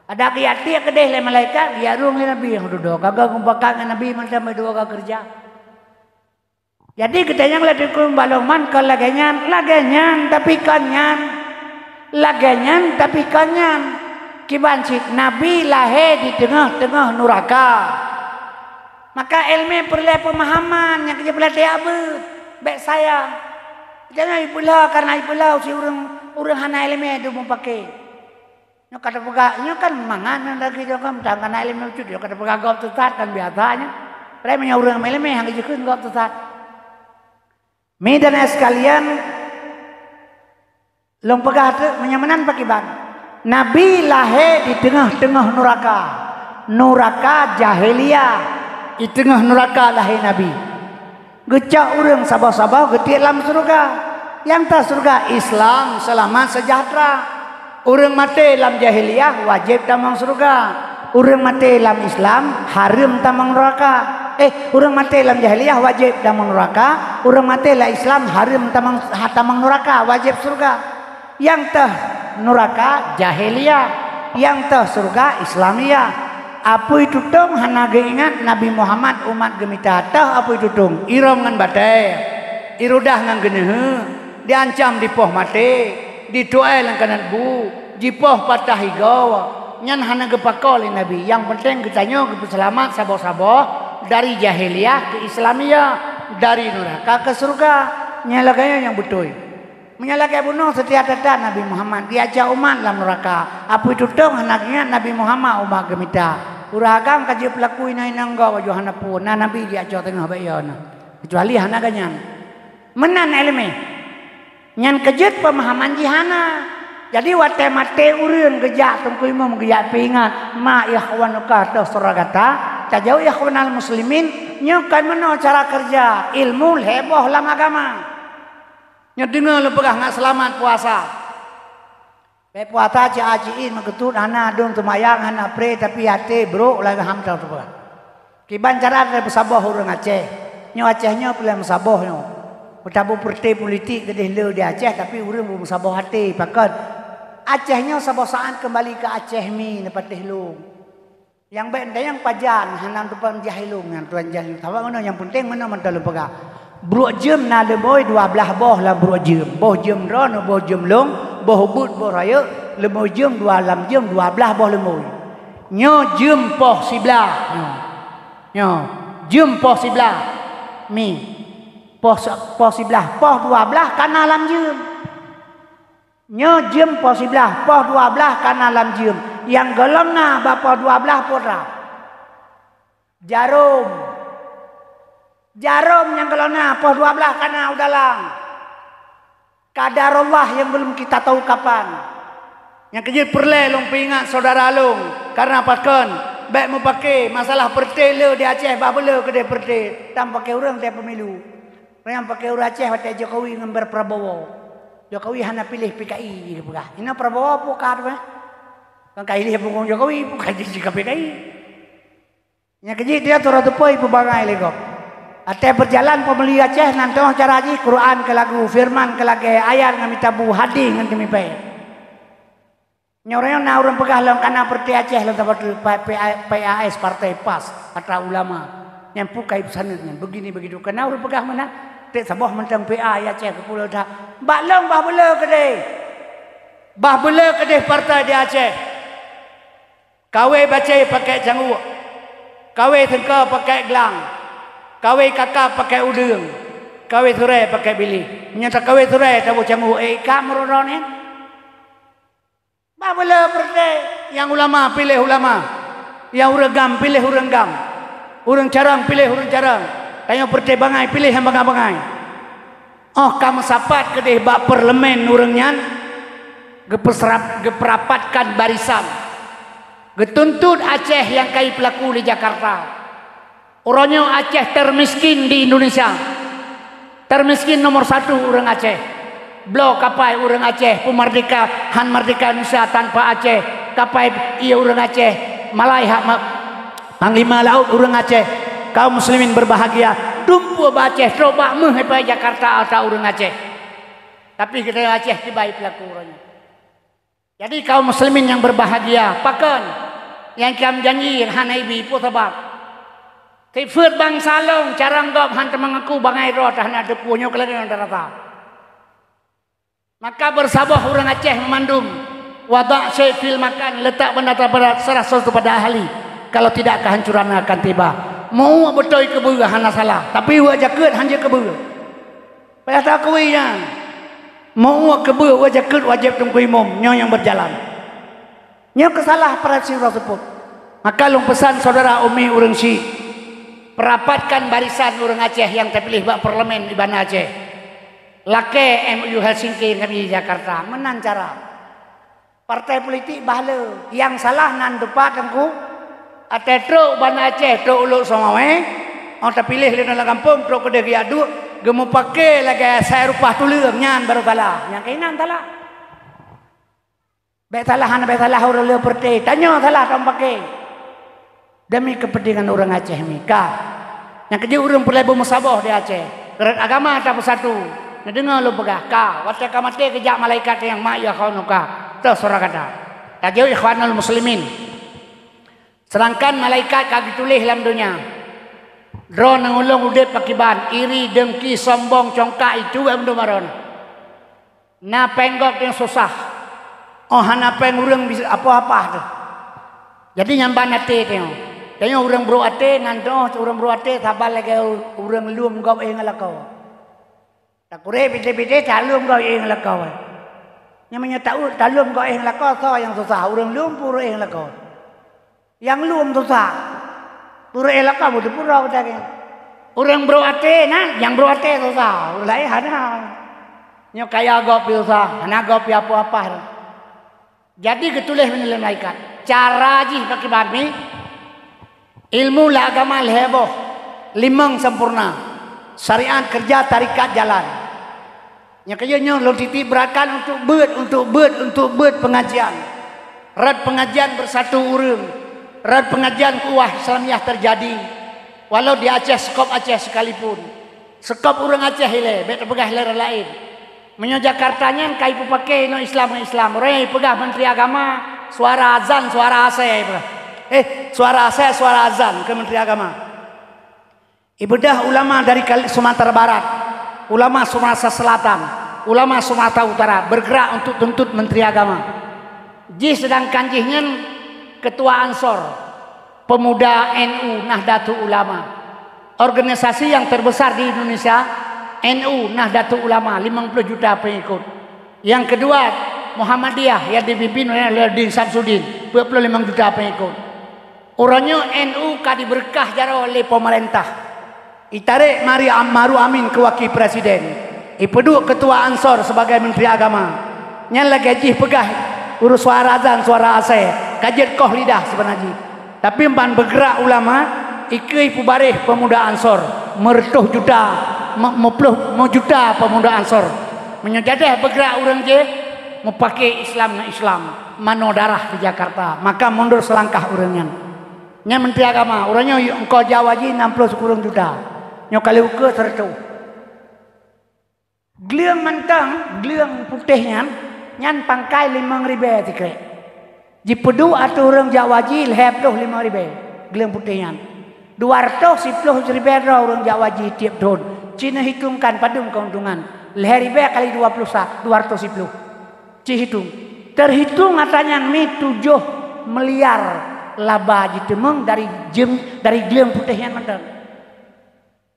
Adak geujak tiek keudeh lé malaikat, geujak rhung lé Nabi nyang dudoe. Ka geuh geupakat ngon Nabi mantong meudua geukeureuja. Jadi geutanyoe lagée teungku balong man kon lagée nyan, lagée nyan tapi kon nyan. Lagée nyan tapi kon nyan. Kiban cit Nabi lahé di teungoh-teungoh nuraka. Maka iéleumé peureulée peumahaman nyang keu jipeulatih abeuet, bék sayang. Jangan ipeulha kareuna ipeulha si ureuëng, ureuëng hana iéleumé dum mupake. Nyoe ka teupeugah, nyoe kan mangat nyoe lagée nyoe kan, meutan kana iéleumé bacut, nyoe ka teupeugah gob teusat kan biasa nyoe. Padahai meunyoe ureuëng iéleumé hana jikheun gob teusat. Mi dan sekalian, lôn peugah teuk meunyoe meunan pakiban. Nabi lahé di teungoh-teungoh nuraka. Nuraka jahiliyah. Di teungoh nuraka lahé Nabi. Geucok ureuëng saboh-saboh geutiek lam syeuruga. Nyang teuh syeuruga Islam seulamat seujahteura. Ureuëng maté lam jahiliyah wajéb tamong syeuruga. Ureuëng maté lam Islam hareuem tamong nuraka. Eh, ureuëng maté lam jahiliyah wajéb tamong nuraka. Ureuëng maté lam Islam hareuem tamong, ha, tamong nuraka, wajéb syeuruga. Nyang teuh nuraka jahiliyah, nyang teuh syeuruga Islamiyah. Apui tutong hana geuingat Nabi Muhammad umat geumita teuh apui tutong, irôm ngon batée, irudah ngon geuneuheuek, diancam dipoh maté, dituai lam kanat bu, jipoh patah igoe. Nyan hana geupakoe lé Nabi. Nyang peunteng geutanyoe geupeuseulamat saboh-saboh dari jahiliyah keu Islamiyah, dari nuraka keu syeuruga. Nyan lagée nyan nyang beutôi. Meunyoe lagée bunoe seutia that-that Nabi Muhammad, geujak cok umat lam nuraka. Apui tutong hana geuingat Nabi Muhammad umat geumita. Ureuëng agam ka jeuet peulaku inong-inong gob baju hana peue, na Nabi geujak cok teungoh bék yo na. Keucuali hana geuhnyan. Meunan iéleumé. Nyan keujeuet peumahaman jih hana. Jadi watée maté ureuëng geujak Teungku Imum geujak peuingat, ma ikhwanuka teuh syeuruga gata, tajaweueb ikhwanal muslimin, nyoe kon meunoe cara keureuja, ilmu lhée boh lam agama. Nyoe deungoe lôn peugah ngat seulamat puasa. Bék puasa cit aci in meukeutut hana dum seumayang hana pré tapi até brok lagée ham tau teupeugah. Kiban cara tapeusaboh ureuëng Aceh. Nyoe Aceh nyoe peureulée meusaboh nyoe. Meutabu partai politik keudeh le di Aceh, tapi ureuëng beumeusaboh até. Pakon? Aceh nyoe saboh saát keumbali keu Aceh mi neupatéh lôn. Nyang bék ndayang pajan hana tupan jahilung, nyang tuan jahilung. Sabab meunoe nyang peunteng meunoe mantong lôn peugah. Bruek jeuem na leumoi dua blaih boh lam bruek jeuem. Boh jeuem droeneuh, boh jeuem lôn, boh ubeut, boh rayeuk, leumoi jeuem dua lam jeuem dua blaih boh leumoi. Nyoe jeuem poh siblaih nyoe. Nyoe jeuem poh siblaih. Mi. Poh se-, poh siblaih, poh dua blaih ka na lam jeuem. Nyoe jeuem poh siblaih, poh dua blaih ka na lam jeuem. Nyang gohlom na bak poh dua blaih peue teuma? Jarom. Jarom nyang gohlom na poh dua blaih ka na u dalam. Qadarullah yang belum kita tahu kapan. Nyang keujeuet peureulée lôn peuingat syedara lôn, kareuna pakon bék meupaké masalah partai le di Aceh bah beule keudeh partai, tan paké ureuëng teuh pemilu. Nyang paké ureuëng Aceh watée Jokowi ngon Prabowo. Jokowi hana piléh P K I jipeugah. Inoe Prabowo peue ka teuma? Kan ka ilih bungong Jokowi, bukan jih ka P K I. Nyang keujeuet dia turah tupôi peubangai lé gob. Watée peujalan peumilu Aceh nan teuh cara jih Quran keu lagu, firman keu lagée, ayat ngon mita bu, hadih ngon teumipée. Nyoe na ureuëng peugah lom kana partai Aceh lom saboh teuk P-, P-, P A S, Partai Pas, atra ulama. Nyang pukai peusaneut nyan, begini begitu. Kana ureuëng peugah meunan, tieb saboh mantong P A Aceh keu pulo that. Bak lôn bah beule keudeh. Bah beule keudeh partai di Aceh. Kawé bacée pakai cangguk. Kawé seungko pakai glang. Kawé kaka pakai udeueng. Kawé surée pakai biléh. Meunyoe takawé surée taboh cangguk, eh, ka meurunoe nyan. Bah beule partai, nyang ulama piléh ulama, nyang ureuëng GAM piléh ureuëng GAM, ureuëng carông piléh ureuëng carông, tanyoe partai bangai piléh nyang bangai-bangai. Óh ka meusapat keudeh bak parlemen ureuëng nyan, geupeusera-, geupeurapatkan barisan, geutuntot Aceh nyang kai peulaku di Jakarta. Uroe nyoe Aceh termiskin di Indonesia. Termiskin nomor satu ureuëng Aceh. Bloe kapai ureuëng Aceh, peumerdeka, han merdeka Indonesia tanpa Aceh. Kapai ié ureuëng Aceh, malai hak ma-, panglima laôt ureuëng Aceh. Kaum muslimin berbahagia. Dumpeue bak Aceh, trok bak méuh ipai Jakarta ata ureuëng Aceh. Tapi geutanyoe Aceh kibai peulaku uroe nyoe. Jadi kaum muslimin nyang berbahagia, pakon nyang kiam janji hana ibi, peue sabab? Sifeuet bansa lôn, carông gob han teumangaku bangai droe teuh hana teupeue nyoe keulagée nyang tarasa. Maka beursaboh ureuëng Aceh meumandum, wadha' syai' fil makan, letak benda pada, salah satu pada ahli, kalau tidak kehancuran akan tiba. Meu beutôi keubeue hana salah, tapi wak jakeuet han jeuet keubeue. Payah takui nyan. Meu keubeue wajéb keuet wajéb teungku imum nyoe nyang berjalan. Nyoe keusalah para sira seupôt. Maka lôn peusan saudara umi ureuëng syiek, perapatkan barisan ureuëng Aceh nyang teupiléh bak parlemen di Banda Aceh. Lakée M O U Helsinki ngon Jakarta. Meunan cara. Partai politik bah le. Nyang salah nan teumpat teungku. Até trok Banda Aceh, trok Ulok Seumawé, oh teupiléh lé lam gampông, trok keudeh geuyak duek, geumeupaké lagée asai rupah tuleueng, nyan barô salah. Nyang keunan salah. Bék salah, hana bék salah ureuëng le partai. Tanyoe salah tameupake. Demi kepentingan ureuëng Aceh mika. Nyang keujeuet ureuëng peureulée beumeusaboh di Aceh. Rot agama tapeusatu. Neudeungoe lôn peugah, ka, watée ka maté geujak malaikat nyang mak ya khanuka. Toh surah kata. Tajaweueb ikhwanul muslimin. Sedangkan malaikat ka geutuléh lam donya. Droeneuh ulôn udeb pakiban, iri, dengki, sombong, congkak, itu bék meudum aron. Na péng gob nyang susah. Oh hana péng ureuëng bisa apa-apa teuh. Jadi nyan ban até tanyoe. Tanyoe ureuëng brok até nan teuh ureuëng brok até saban lagée ureuëng lom gob éh ngon lakoe. Takuré pité-pité talom gob éh ngon lakoe. Nyang meunyoe taeu talom gob éh ngon lakoe soe nyang susah, ureuëng lom peue ureuëng éh ngon lakoe. Nyang lom susah. Ureuëng éh lakoe beuteupeue droe geutanyoe. Ureuëng brok até na, nyang brok até susah, ureuëng laén hana. Nyoe kaya gob pih susah, hana gob pih apa-apa. Jadi geutuléh meunyoe lé malaikat. Cara jih pakiban mi, ilmu lam agama lhée boh, limong sempurna, syariat, keureuja, tarekat, jalan. Nyang keujeuet nyoe lôn titik beratkan untuk beuet, untuk beuet, untuk beuet pengajian. Rot pengajian bersatu ureuëng, rot pengajian ukhuwah Islamiah terjadi. Walau di Aceh, sekop Aceh sekalipun, sekop ureuëng Aceh ilée, bék teupeugah ilée laén. Meunyoe Jakarta nyan ka ipeupaké inoe Islam ngon Islam, uroe nyan ipeugah Menteri Agama, suara azan, suara asai ipeugah. Eh, suara asai, suara azan keu Menteri Agama. Ibeudôh ulama dari Kal-, Sumatera Barat, ulama Sumatera Selatan, ulama Sumatera Utara bergerak untuk tuntut Menteri Agama. Jih, sedangkan jih nyan ketua Ansor, pemuda N U Nahdlatul Ulama. Organisasi yang terbesar di Indonesia, N U Nahdlatul Ulama, limong ploh juta pengikut. Yang kedua, Muhammadiyah yang dipimpin oleh Lerdin Samsudin, dua puluh lima juta pengikut. Uroe nyoe N U ka dibeureukat jaroe lé peumeurintah. Itarek Mari Am-, Maruf Amin keu wakil presiden. Ipeuduek ketua Ansor sebagai menteri agama. Nyan lagée jih peugah ureuëng suara azan, suara asai, ka jeuet koh lidah sibeuna jih. Tapi ban beugerak ulama, ikeue ipeubareh pemuda Ansor, meureutoh juta, me-, meuploh, meujuta pemuda Ansor. Meunyoe jadeh beugerak ureuëng jih, meupaké Islam ngon Islam, mano darah di Jakarta, maka mundur selangkah ureuëng nyan. Nyan Menteri Agama, uroe nyoe engkau Jawa jih enam ploh sikureueng juta. Nyoe kali ukeue seureutoh. Gleueng mantong, gleueng putéh nyan, nyan pangkai limong ribée sikrek. Jipeuduek ateueh ureuëng Jawa jih lhée ploh limong ribée, gleueng putéh nyan. Dua reutôh siploh ribée droe ureuëng Jawa jih tieb thon. Ci neuhitungkan padum keuntungan. Lhée ribée kali dua ploh sa, dua reutôh siploh. Ci hitong. Teuhitong atra nyan mi tujoh miliar laba jiteumeung dari jem-, dari gleueng putéh nyan mantong.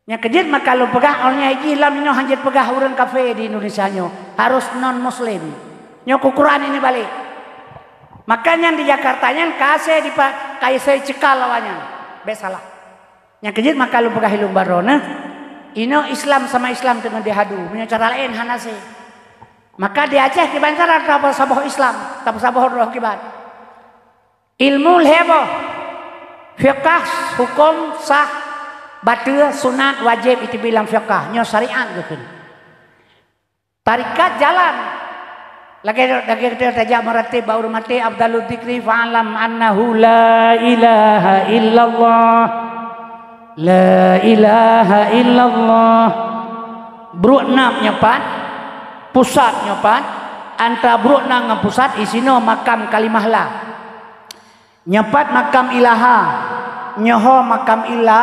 Nyang keujeuet maka lôn peugah, awaknyan jih lam inoe hanjeuet peugah ureuëng kafé di Indonesia nyoe, harus non muslim. Nyoe keu Quran ini balik. Maka nyan di Jakarta nyan ka asai dipa-, ka asai cekal awaknyan. Bék salah. Nyang keujeuet maka lôn peugah ilong baroe neuh, inoe Islam sama Islam teungoh dihadu, meunyoe cara laén hana asai. Maka di Aceh kiban cara tapeusaboh Islam, tapeusaboh roh kiban. Ilmu lhée boh. Fiqah, huköm, sah, bateue, sunat, wajéb, iteubiet lam fiqah. Nyoe syariat geukheun. Tarekat jalan. Lagée, lagée geutanyoe tajak meurateb bak ureuëng maté, afdalu dzikri fa'lam annahu la ilaha illallah. La ilaha illallah. Bruek nam nyoe pat, pusat nyoe pat, antara bruek nam ngon pusat isinoe makam kalimah la. Nyoe pat makam ilaha, nyoe ho makam illa,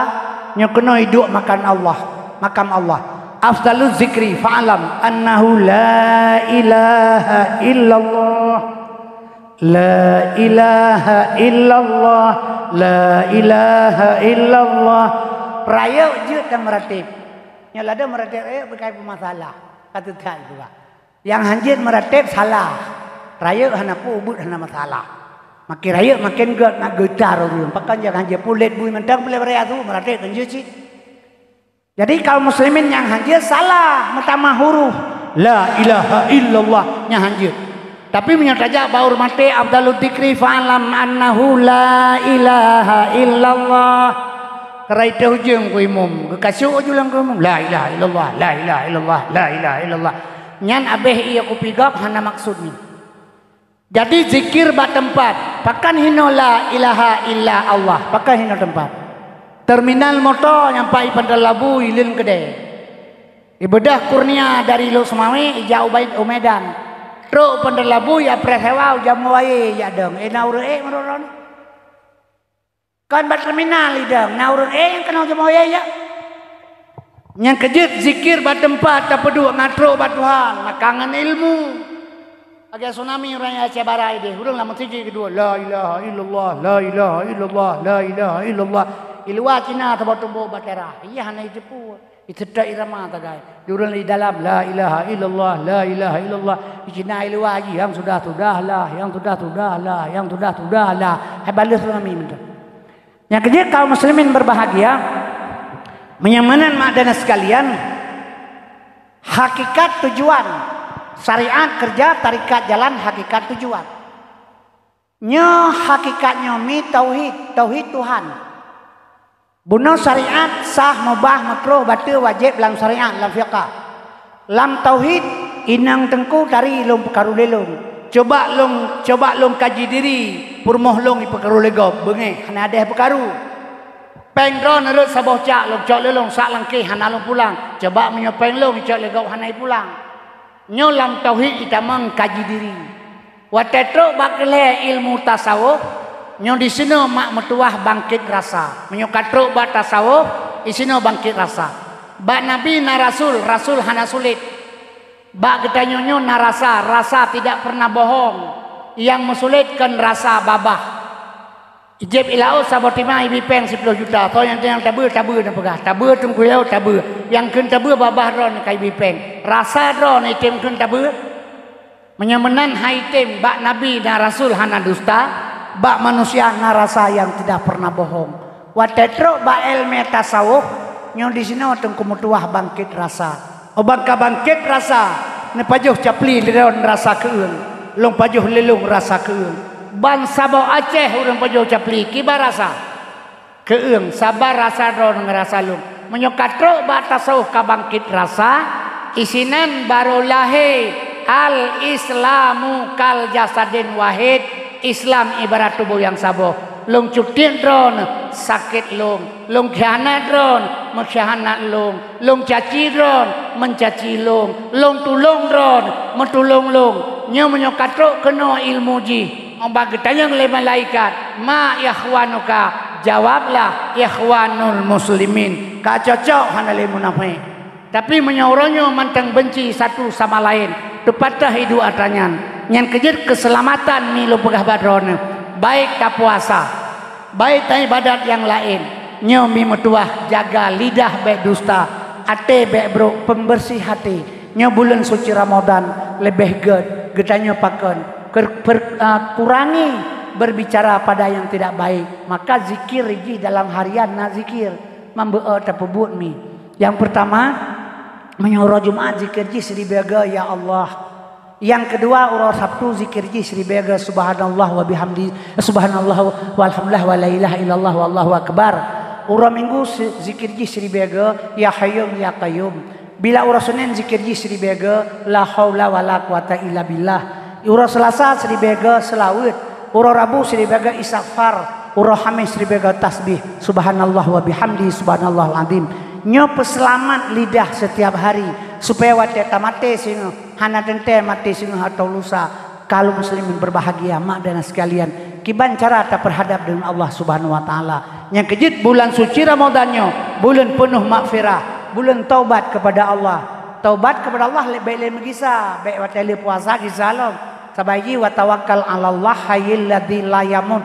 nyoe keunoe iduek makam Allah, makam Allah. Afdalu dzikri fa'lam annahu la ilaha illallah. La ilaha illallah, la ilaha illallah. Rayeuk jeuet dan meurateb. Nyoe ladôm meurateb rayeuk bukai peumasalah. Ka teutat juga. Nyang hanjeuet meurateb salah. Rayeuk hana peue, ubeuet hana masalah. Makin rayeuk makin gét nak geutar ureuëng. Pakon nyang hanjeuet pulet bui mantong pulet baraya tu meurateb kan jeuet cit. Jadi kaum muslimin nyang hanjeuet salah meutamah huruf la ilaha illallah nyang hanjeuet. Tapi meunyoe tajak bak ureuëng maté afdalu dzikri fa'lam annahu la ilaha illallah. Karai teuh ujong ku imum, geukasuk aju lam ku imum, la ilaha illallah, la ilaha illallah, la ilaha illallah. Nyan abéh ié kupi gob hana maksud ni. Jadi zikir bak teumpat, pakon hinoe la ilaha illa Allah, pakon hinoe teumpat. Terminal moto nyang pai Bandar Labu ilén keudè. Ibeudôh kurnia dari Lhokseumawe ijak u Medan. Trok Bandar Labu ya preh sewa u Jamoe Waye ijak dong. Eh na ureuëng ék meurok droeneuh. Kon bak terminal idong, na ureuëng ék nyang keunoe Jamoe Waye ijak. Nyang keujeuet zikir bak teumpat tapeuduek ngon trok bak Tuhan, maka ngon ilmu. Lagée tsunami ureuëng Aceh Barat ideh, ureuëng lam meuseujid keudua, la ilaha illallah, la ilaha illallah, la ilaha illallah. Di luwa Cina teuboh-teuboh bak teras, iya hana jiteupeue. Iteutek irama tagai. Di ureuëng di dalam, la ilaha illallah, la ilaha illallah. Di Cina di luwa jih, yang sudah-sudah lah, yang sudah-sudah lah, yang sudah-sudah lah. Hai balas ureuëng amin mantong. Nyang keujeuet kaum muslimin berbahagia, meunyoe meunan mak dan sekalian, hakikat tujuan syariat kerja, tarekat jalan, hakikat tujuan. Nyoe hakikat nyoe mi tauhid, tauhid Tuhan. Bunoe syariat sah, mubah, makruh, bateue, wajéb lam syariat, lam fiqah. Lam tauhid, inong teungku tari lôn peukaru lé lôn. Coba lôn, coba lôn kaji diri, peurumoh lôn ipeukaru lé gob, beungéh, hana adeh peukaru. Péng droeneuh rhot saboh cak, lôn cok lé lôn sak langkéh hana lôn pulang. Coba meunyoe péng lôn icok lé gob hana ipulang. Nyoe lam tauhid itamong kaji diri. Watée trok bak keuhai ilmu tasawuf, nyoe disinoe mak meutuwah bangkét rasa. Meunyoe ka trok bak tasawuf, disinoe bangkét rasa. Bak nabi na rasul, rasul hana sulet. Bak geutanyoe nyoe na rasa, rasa tidak pernah bohong. Nyang meusulet kon rasa babah. Ijép ilaôt saboh timang ibi péng siploh juta, soe nyang, nyang tabeue, tabeue neupeugah, tabeue teungku ilaôt, tabeue. Nyang kheun tabeue babah droeneuh ka ibi péng. Rasa droeneuh item kheun tabeue? Meunyoe meunan hai item, bak nabi na rasul hana dusta, bak manusia na rasa yang tidak pernah bohong. Watée trok bak iéleumé tasawuf, nyoe disinoe teungku meutuwah bangkét rasa. Óh ban ka bangkét rasa, neupajoh capli lé droeneuh rasa keueung, lôn pajoh lé lôn rasa keueung. Ban saboh Aceh ureuëng pajoh capli kiban rasa keueung, saban rasa droeneuh ngon rasa lôn. Meunyoe ka trok bak tasawuf ka bangkét rasa, isinan barô lahé al-Islamu kal jasadin wahid, Islam ibarat tuboh nyang saboh. Lôn cutiet droeneuh, sakét lôn. Lôn khianat droeneuh, meukhianat lôn. Lôn caci droeneuh, meucaci lôn. Lôn tulông droeneuh, meutulông lôn. Nyoe meunyoe ka trok keunoe ilmu jih, óh ban geutanyong lé malaikat, "Ma ikhwanuka?" Jawablah, "Ikhwanul muslimin." Ka cocok hana lé munafék. Tapi meunyoe uroe nyoe mantong beunci satu sama laén, teupatéh iduek atra nyan, nyan keuh jeuet keuseulamatan mi lôn peugah bak droeneuh, baik tapuasa, baik taibadat nyang laén, nyoe mi meutuwah jaga lidah bék dusta, até bék brok, pembersih hati. Nyoe buleuen suci Ramadan leubeh gét geutanyoe pakon, ker-, per-, a, kurangi berbicara pada yang tidak baik. Maka zikir jih dalam harian na zikir, mambeuet tapeubuet mi. Nyang peurtama, meunyoe uroe Jumat zikir jih siribèe goe, "Ya Allah." Nyang keudua, uroe Sabtu zikir jih siribèe goe, "Subhanallah wa bihamdi, subhanallah walhamdulillah wa la ilaha illallah wallahu akbar." Uroe Minggu si-, zikir jih siribèe goe, "Ya Hayyu ya Qayyum." Bila uroe Senin zikir jih siribèe goe, "La haula wa la quwata illa billah." Uroe Selasa siribèe goe seulaweuet. Uroe Rabu siribèe goe istighfar, uroe Hamis siribèe goe tasbih, "Subhanallah wa bihamdi, subhanallahul azim." Nyoe peuseulamat lidah setiap hari, supaya watèe tamaté singoh, hana teuntèe maté singoh atawa lusa. Kaum muslimin berbahagia, mak dan sekalian, kiban cara tapeurhadap deungon Allah Subhanahu wa Taala. Nyang keujeuet, bulan suci Ramadan nyoe buleuen peunoh maghfirah, buleuen taubat keupada Allah. Taubat keupada Allah lé-, bèk lé meugisa, bèk watèe lheueh puasa gisa lom. Sabab jih, "Wa tawakkal 'alallah hayyil ladzi la yamut."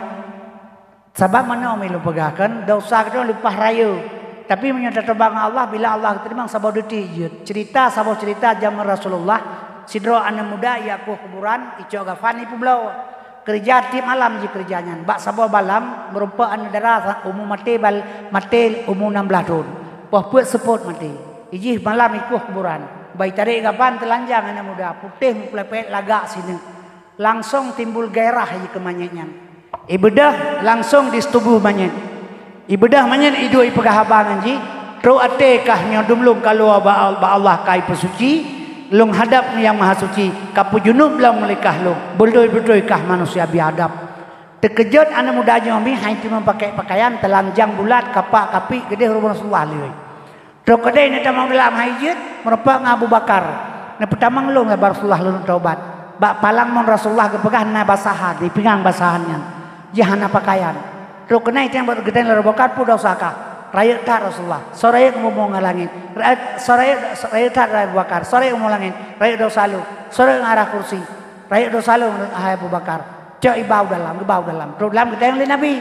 Sabab manoe mi lôn peugah kan, desya geutanyoe leupah rayeuk. Tapi meunyoe tateuba ngon Allah, bila Allah geuteurimong saboh detik jeuet. Ceurita, saboh ceurita jameun Rasulullah, sidroe aneuk muda ijak kueh kuburan, icok kafan ipeubloe. Keureuja tiep malam jih keureuja nyan. Bak saboh malam, meurumpok aneuk dara sa-, umu maté bal-, maté umu nam blaih thon. Poh peuet seupôt maté. Ijih malam ikueh kuburan. Bak itarek kafan teulanjang aneuk muda, putéh meupeuleuet lagak sineuk. Langsong timbul gairah jih keu manyét nyan. Ibeudôh langsong di tuboh manyét. Ibeudôh manyét iduek ipeugah haba ngon jih, "Trok até kah nyoe dum lôn ka luwa bak, bak Allah ka ipeusuci, lôn hadab Nyang Mahasuci, ka peujunub lom lé kah lôn, beutôi-beutôi kah manusia biadab." Teukeujot aneuk muda nyoe mi han teumeung pakèk peukayan, teulanjang bulat, kapak-kapik, keudéh rumoh Rasulullah lé. Trok keudéh neutamong dalam hai jeuet, meurumpok ngon Abu Bakar. Neupeutamong lôn, ya Rasulullah, lôn taubat. Bak palang mon Rasulullah geupeugah na basahan, di pingang basahan nyan. Jih hana peukayan. Trok keunoe tiang bak geutanyoe lôn Abu Bakar, "Peue desya kah?" "Rayeuk that Rasulullah." "Soe rayeuk ngon bumoe ngon langét?" "Rayeuk, soe rayeuk, rayeuk that Abu Bakar." "Soe rayeuk ngon bumoe langét?" "Rayeuk desya lôn." "Soe rayeuk ngon arah kursi?" "Rayeuk desya lôn, hai Abu Bakar." Cok iba u dalam, geuba u dalam. Trok dalam geutanyoe lé Nabi.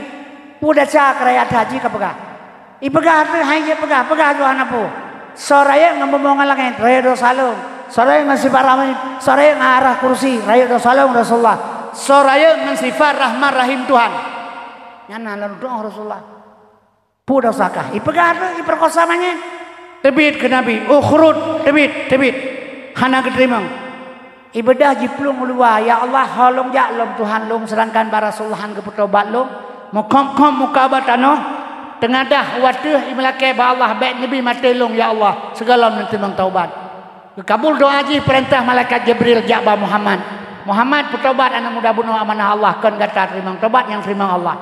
Peue desya kah rayeuk that jih ka peugah. Ipeugah teuh hai jeuet peugah, peugah jih hana peue. "Soe rayeuk ngon bumoe ngon langét?" "Rayeuk desya lôn." "Soe rayeuk ngon sifat rahmat, soe rayeuk ngon arah kursi?" "Rayeuk desya lôn Rasulullah." "Soe rayeuk ngon sifat rahman rahim Tuhan?" Nyan na lôn tu'oh Rasulullah. "Peue desya kah?" Ipeugah teuh, ipeurkosa manyét. Teubiet keu Nabi, "Ukhrud, teubiet, teubiet." Hana geuteurimong. Ibeudôh jiplueng u luwa, "Ya Allah, ho lôn jak lom Tuhan lôn, seudangkan bak Rasulullah han geupeutaubat lôn." Meukhom-khom muka bak tanoh, teungadah u ateueh, imeulakèe bak Allah, "Bèk neubi maté lôn, ya Allah, sigohlom neuteurimong taubat." Geukabul doa jih, peurintah malaikat Jibril jak bak Muhammad. "Muhammad, peutaubat aneuk muda bunoe amanah Allah, kon gata teurimong, taubat nyang teurimong Allah."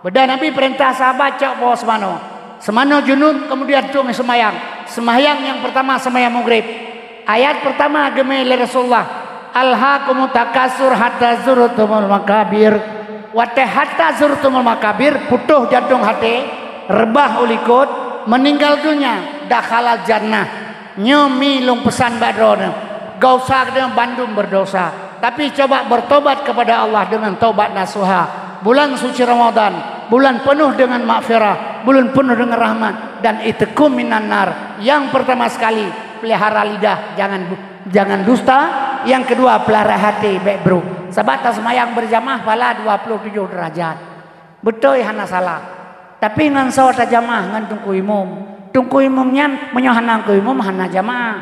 Beudôh Nabi peurintah sahabat cok po seumanoe. Seumanoe junub, kemudian tueng seumayang. Seumayang nyang peurtama seumayang Maghrib. Ayat peurtama geumé lé Rasulullah, "Alhakumut takasur hatta zurtumul makabir." Watée hatta zurtumul makabir, putôh jantong até, reubah u likot, meuninggal donya, dakhalal jannah. Nyoe mi lôn peusan bak droeneuh, geusa droeneuh bandum beurdosa, tapi coba beurtobat keupada Allah deungon tobat nasuha. Bulan suci Ramadan, bulan peunoh deungon maghfirah, bulan peunoh deungon rahmat, dan itqum minan nar. Nyang peurtama sekali, peulihara lidah, jangan bu-, jangan dusta. Nyang keudua, peulihara até bék brok. Sabab taseumayang beurjamaah phala dua ploh tujoh deurajat. Beutôi hana salah. Tapi ngon soe tajamaah? Ngon teungku imum. Teungku imum nyan, meunyoe hana teungku imum, hana jamaah.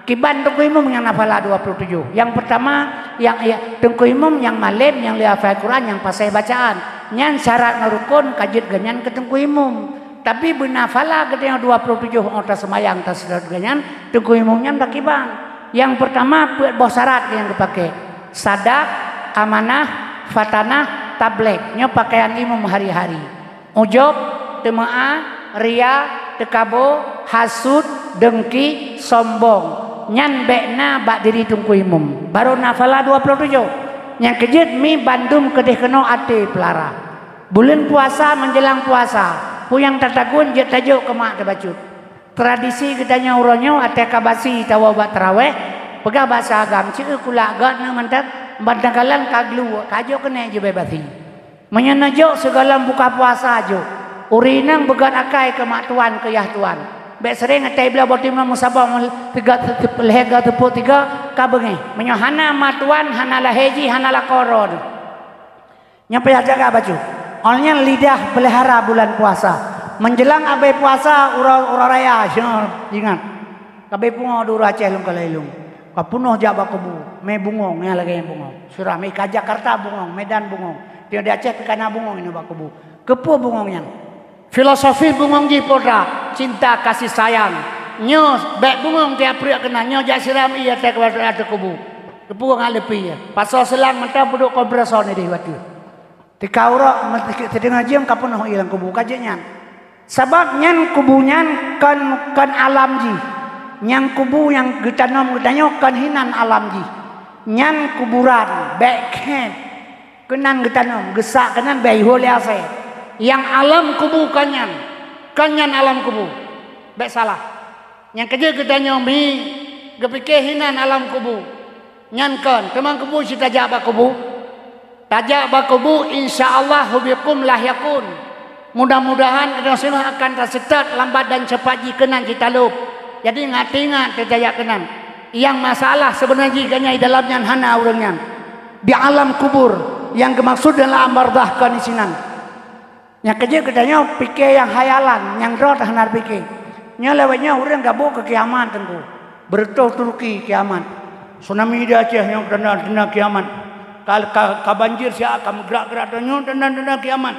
Kiban teungku imum nyang na phala dua ploh tujoh. Nyang peurtama, nyang, ya, teungku imum nyang malém, nyang lheueh hafai Quran, nyang paséh bacaan. Nyan syarat ngon rukon ka jeuet geuhnyan keu teungku imum. Tapi beuna phala geutanyoe dua ploh tujoh óh taseumayang taseudôt geuhnyan, teungku imum nyan takiban. Nyang peurtama, peuet boh syarat nyang geupaké. Sadak, amanah, fatanah, tablék. Nyoe pakaian imum hari-hari. Ujob, teumeu'ah, ria, teukabo, hasut, deungki, sombong. Nyan bék na bak diri teungku imum. Barô na phala dua ploh tujoh. Nyang keujeuet mi bandum keudeh keunoe até peulara. Buleuen puasa meunjeulang puasa, peue nyang tatagun jeuet tajok keu mak teubacut. Tradisi geutanyoe uroe nyoe até ka basi tawoe bak tarawéh, peugah basa agam, "Ceu kulak gét neuh mantong, ban teugalan ka glu, ka jok keuneuk jibée basi." Meunyoe neujok sigohlom buka puasa jok, ureueng inong beugét akai keu mak tuan, keu yah tuan. Bék seuréng até bloe boh timoh meusaboh, teuga, lhèe ga teupok tiga, ka beungéh. Meunyoe hana mak tuan, hana lahé jih, hana lakoe droe. Nyan payah jaga bacut. Óh lheueh nyan lidah peulihara bulan puasa. Meunjeulang abéh puasa, uroe, uroe raya, syoe, ingat. Ka abéh pungo di ureueng Aceh lôn kalon ilôn. Ka peunoh jak bak kubu, mé bungong, nyang lagée nyan bungong. Sira mé ka Jakarta bungong, Medan bungong. Tiep di Aceh pih ka na bungong inoe bak kubu. Keupeue bungong nyan? Filosofi bungong jih peue that, cinta kasih sayang. Nyoe bék bungong tiep pruet keunan, nyoe jak siram ié teuh keu ateueh kubu. Keupeue ngat leupie, pasoe seulang mantong peuduek kompresor nideh watée. Teuka uroe, teudeungoe jeuem ka peunoh ié lam kubu, ka jeuet nyan. Sabab nyan kubu nyan kon, kon alam jih. Nyang kubu nyang geutanom geutanyoe kon hinan alam jih. Nyan kuburan, bék khém. Keunan geutanom, geusak keunan bék ihôi lé asée. Nyang alam kubu kon nyan, kon nyan alam kubu. Bék salah. Nyang keujeuet geutanyoe mi geupike hinan alam kubu. Nyan kon, teuma kubu cit tajak bak kubu. Tajak bak kubu, insya Allah, hubikum lahiqun. Mudah-mudahan geutanyoe singoh akan taseutôt lambat dan cepat jih keunan cit talop. Jadi, ingat-ingat tajak keunan. Nyang masalah seubeuna jih geutanyoe di dalam nyan hana ureueng nyan. Di alam kubur, nyang geumaksud dalam barzakh kon disinan. Nyang keujeuet geutanyoe pike nyang hayalan, nyang droe hana pike. Nyoe lewat nyoe ureueng gabuk keu kiamat teungku. Beureutoh Turki kiamat. Tsunami di Aceh nyoe tanda-tanda kiamat. Ka, ka, ka banjir siat ka meugrak-grak tanyoe tanda-tanda kiamat.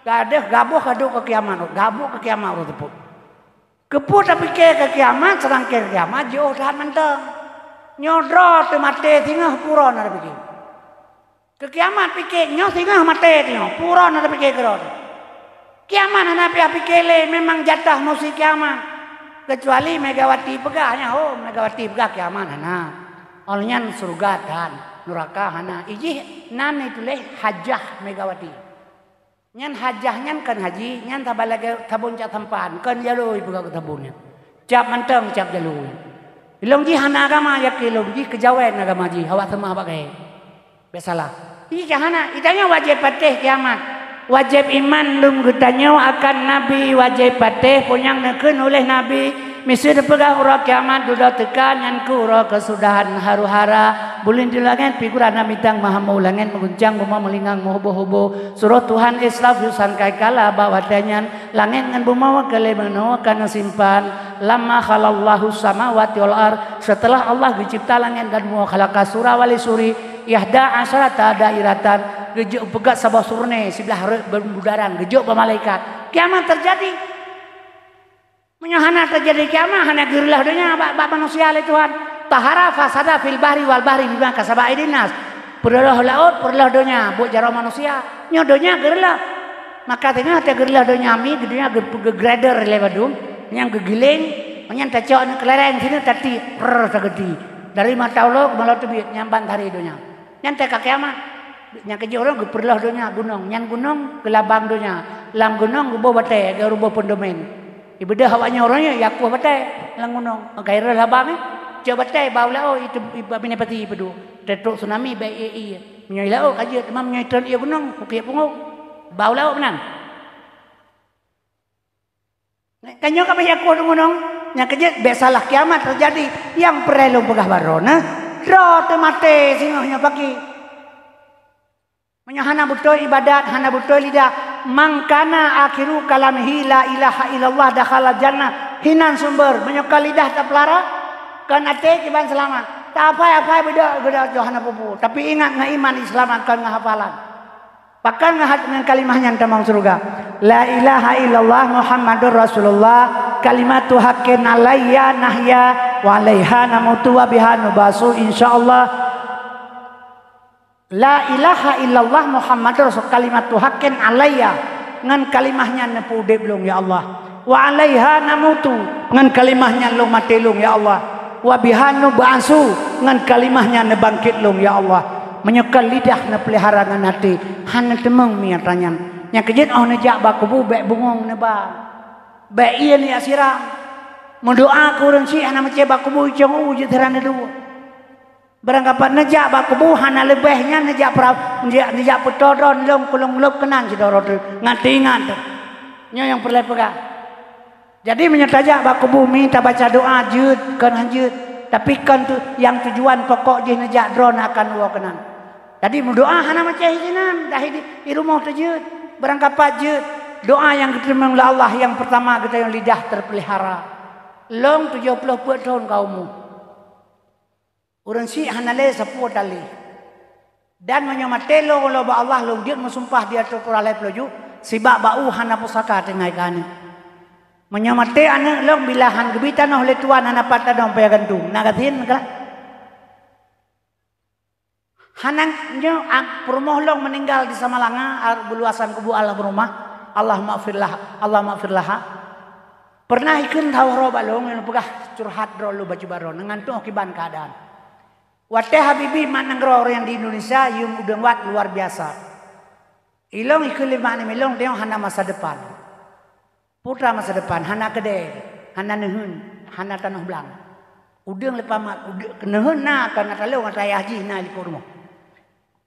Gadeh gaboh ka duek keu kiamat, gabuk keu kiamat uroe teupeu. Keupeue tapike keu kiamat, seudangkan kiamat jiôh that mantong. Nyoe droe teumaté singoh pue droe na tapike. Keu kiamat pike, nyoe singoh maté nyoe, pue droe na tapike keudroe. Kiamat hana payah pike lé, memang jatah musi kiamat. Keucuali Megawati peugah, nyan ho Megawati peugah kiamat hana. Óh lheueh nyan syeuruga tan, nuraka hana. Ijih nan ituléh hajah Megawati. Nyan hajah nyan kon haji, nyan saban lagée sabon cak sampan, kon jalôi peugah keu sabon nyan. Cap mantong cap jalôi. Ilong jih hana agama, yakin lôn jih keujawen agama jih, awak seumah bak gayée. Bék salah. Ih, hana, geutanyoe wajéb patéh kiamat. Wajéb iman lom geutanyoe akan Nabi, wajéb patéh peue nyang neukheun uléh Nabi. Miseue teupeugah uroe kiamat dudoe teuka, nyan keuh uroe keusudahan haru-hara. Buleuen di langét pih gurah na bintang meuhambo, langét meuguncang, bumoe meulingang meuhuboh-huboh. Surôh Tuhan Israfil sangkai kala bak watée nyan, langét ngon bumoe keu lhée meunoe ka neusimpan. Lamma khalaqallahu samawati wal ard, seuteulah Allah geucebta langét dan bumoe, khalaqa sura wali suri, ihda asyarata dairatan, geujok peugét saboh surnée siblah rot beudaran, geujok bak malaikat. Kiamat teujadi. Meunyoe hana teujadi kiamat, hana geureuloh donya bak, bak manusia lé Tuhan. Tahara fasada fil bahri wal bahri bima kasabat aidin nas. Peureuloh laôt, peureuloh donya, buet jaroe manusia. Nyoe donya geureuloh. Maka teungoh teugeureuloh donya mi, donya geu-, geugrader lé bandum, nyang geugiléng, nyan tacok aneuk keuléreng sineuk tati, prrr, sageuti. Dari mata ulo keumalon teubiet, nyan ban tari donya. Nyan teuka kiamat. Nyang keujeuet ureuëng geupeureuloh donya gunong, nyan gunong geulabang donya. Lam gunong geuboh batée, geuruboh peudomen. Ibeudôh awaknyoe uroe nyoe, ya kueh batée lam gunong. Maka ireueh laba nyoe, cok batée bau laôt, itu iba binéh pati ipeuduek. Teutrok tsunami bak ié-ié. Meunyoe laôt ka jeuet, teuma meunyoe itreun ié gunong, kukiek pungoh. Bau laôt meunan. Ka nyoe ka beh ya kueh gunong, nyang keujeuet bek salah kiamat teujadi. Nyang peureulée lôn peugah baroe na, droe teumaté singoh nyoe pagi. Meunyoe hana beutôi ibadat, hana beutôi lidah, "Man kana akhiru kalamihi la ilaha illallah dakhalal jannah." Hinan sumber, meunyoe ka lidah tapeulara, kon até kiban seulamat. Taafai-afai beudôk, beudôk jih hana peue-peue. Tapi ingat, ngon iman Islam kon ngon hafalan. Pakon ngon hat-, ngon kalimah nyan tamong syeuruga. "La ilaha illallah Muhammadur Rasulullah, kalimatu haqqin alayya nahya, wa alaiha namutu wa biha nubasu, insyaallah." La ilaha illallah Muhammadur Rasul, kalimatu haqqin alayya, ngon kalimah nyan neupeuudeb lôn, ya Allah. Wa alaiha namutu, ngon kalimah nyan lôn maté lôn, ya Allah. Wa biha nub'asu, ngon kalimah nyan neubangkét lôn, ya Allah. Meunyoe kon lidah neupeulihara ngon até, hana teumeung miatra nyan. Nyang keujeuet óh neujak bak kubu, bék bungong neuba. Bék ié neujak siram. Meudoá keu ureuëng syiek hana meucé bak kubu, icong u jeuet siran neudua. Barangkapat neujak bak kubu hana leubeh nyan neujak pra-, neujak, neujak peutoe droe lom kulong lop keunan sidroe teuk. Ngat teuingat teuk. Nyoe nyang peureulée peugah. Jadi meunyoe tajak bak kubu mi tabaca doá jeuet kon han jeuet, tapi kon tu nyang tujuan pokok jih neujak droe na akan woe keunan. Jadi meudoá hana macam sinan, dah di, di rumoh teujeuet. Barangkapat jeuet, doá nyang geuteurimong lé Allah nyang peurtama geutanyoe lidah teupeulihara. Lôn tujoh ploh peuet thon ka umu. Ureuëng syiek hana lé sapeue tali. Dan meunyoe maté lôn, lôn bak Allah lôn jeuet meusumpah di ateueh Quran lhée ploh ju, sibak bak u hana pusaka tinggai keu aneuëk. Meunyoe maté aneuëk lôn bila han geubi tanoh lé Tuhan hana pat tanoh paya gantung, na gasien kah? Hana nyoe, a, peurumoh lôn meuninggal di Samalanga, a, beuluasan kubu almarhumah, Allahumma firlah, Allahumma firlaha. Pernah ikheun tawah roh bak lôn, lôn peugah curhat droe lôn bacut baroe, ngon tuoh kiban keuadaan. Watée Habibie mat nanggroe ureuëng di Indonesia, yum udeueng wat luar biasa. Ilong ikheun lima aneuk milong, deungoe hana masa depan. Putra masa depan, hana keudée, hana neuheun, hana tanoh blang. Udeueng leupah mat, ude-, neuheun na, ka na talong, ata ayah jih na likot rumoh.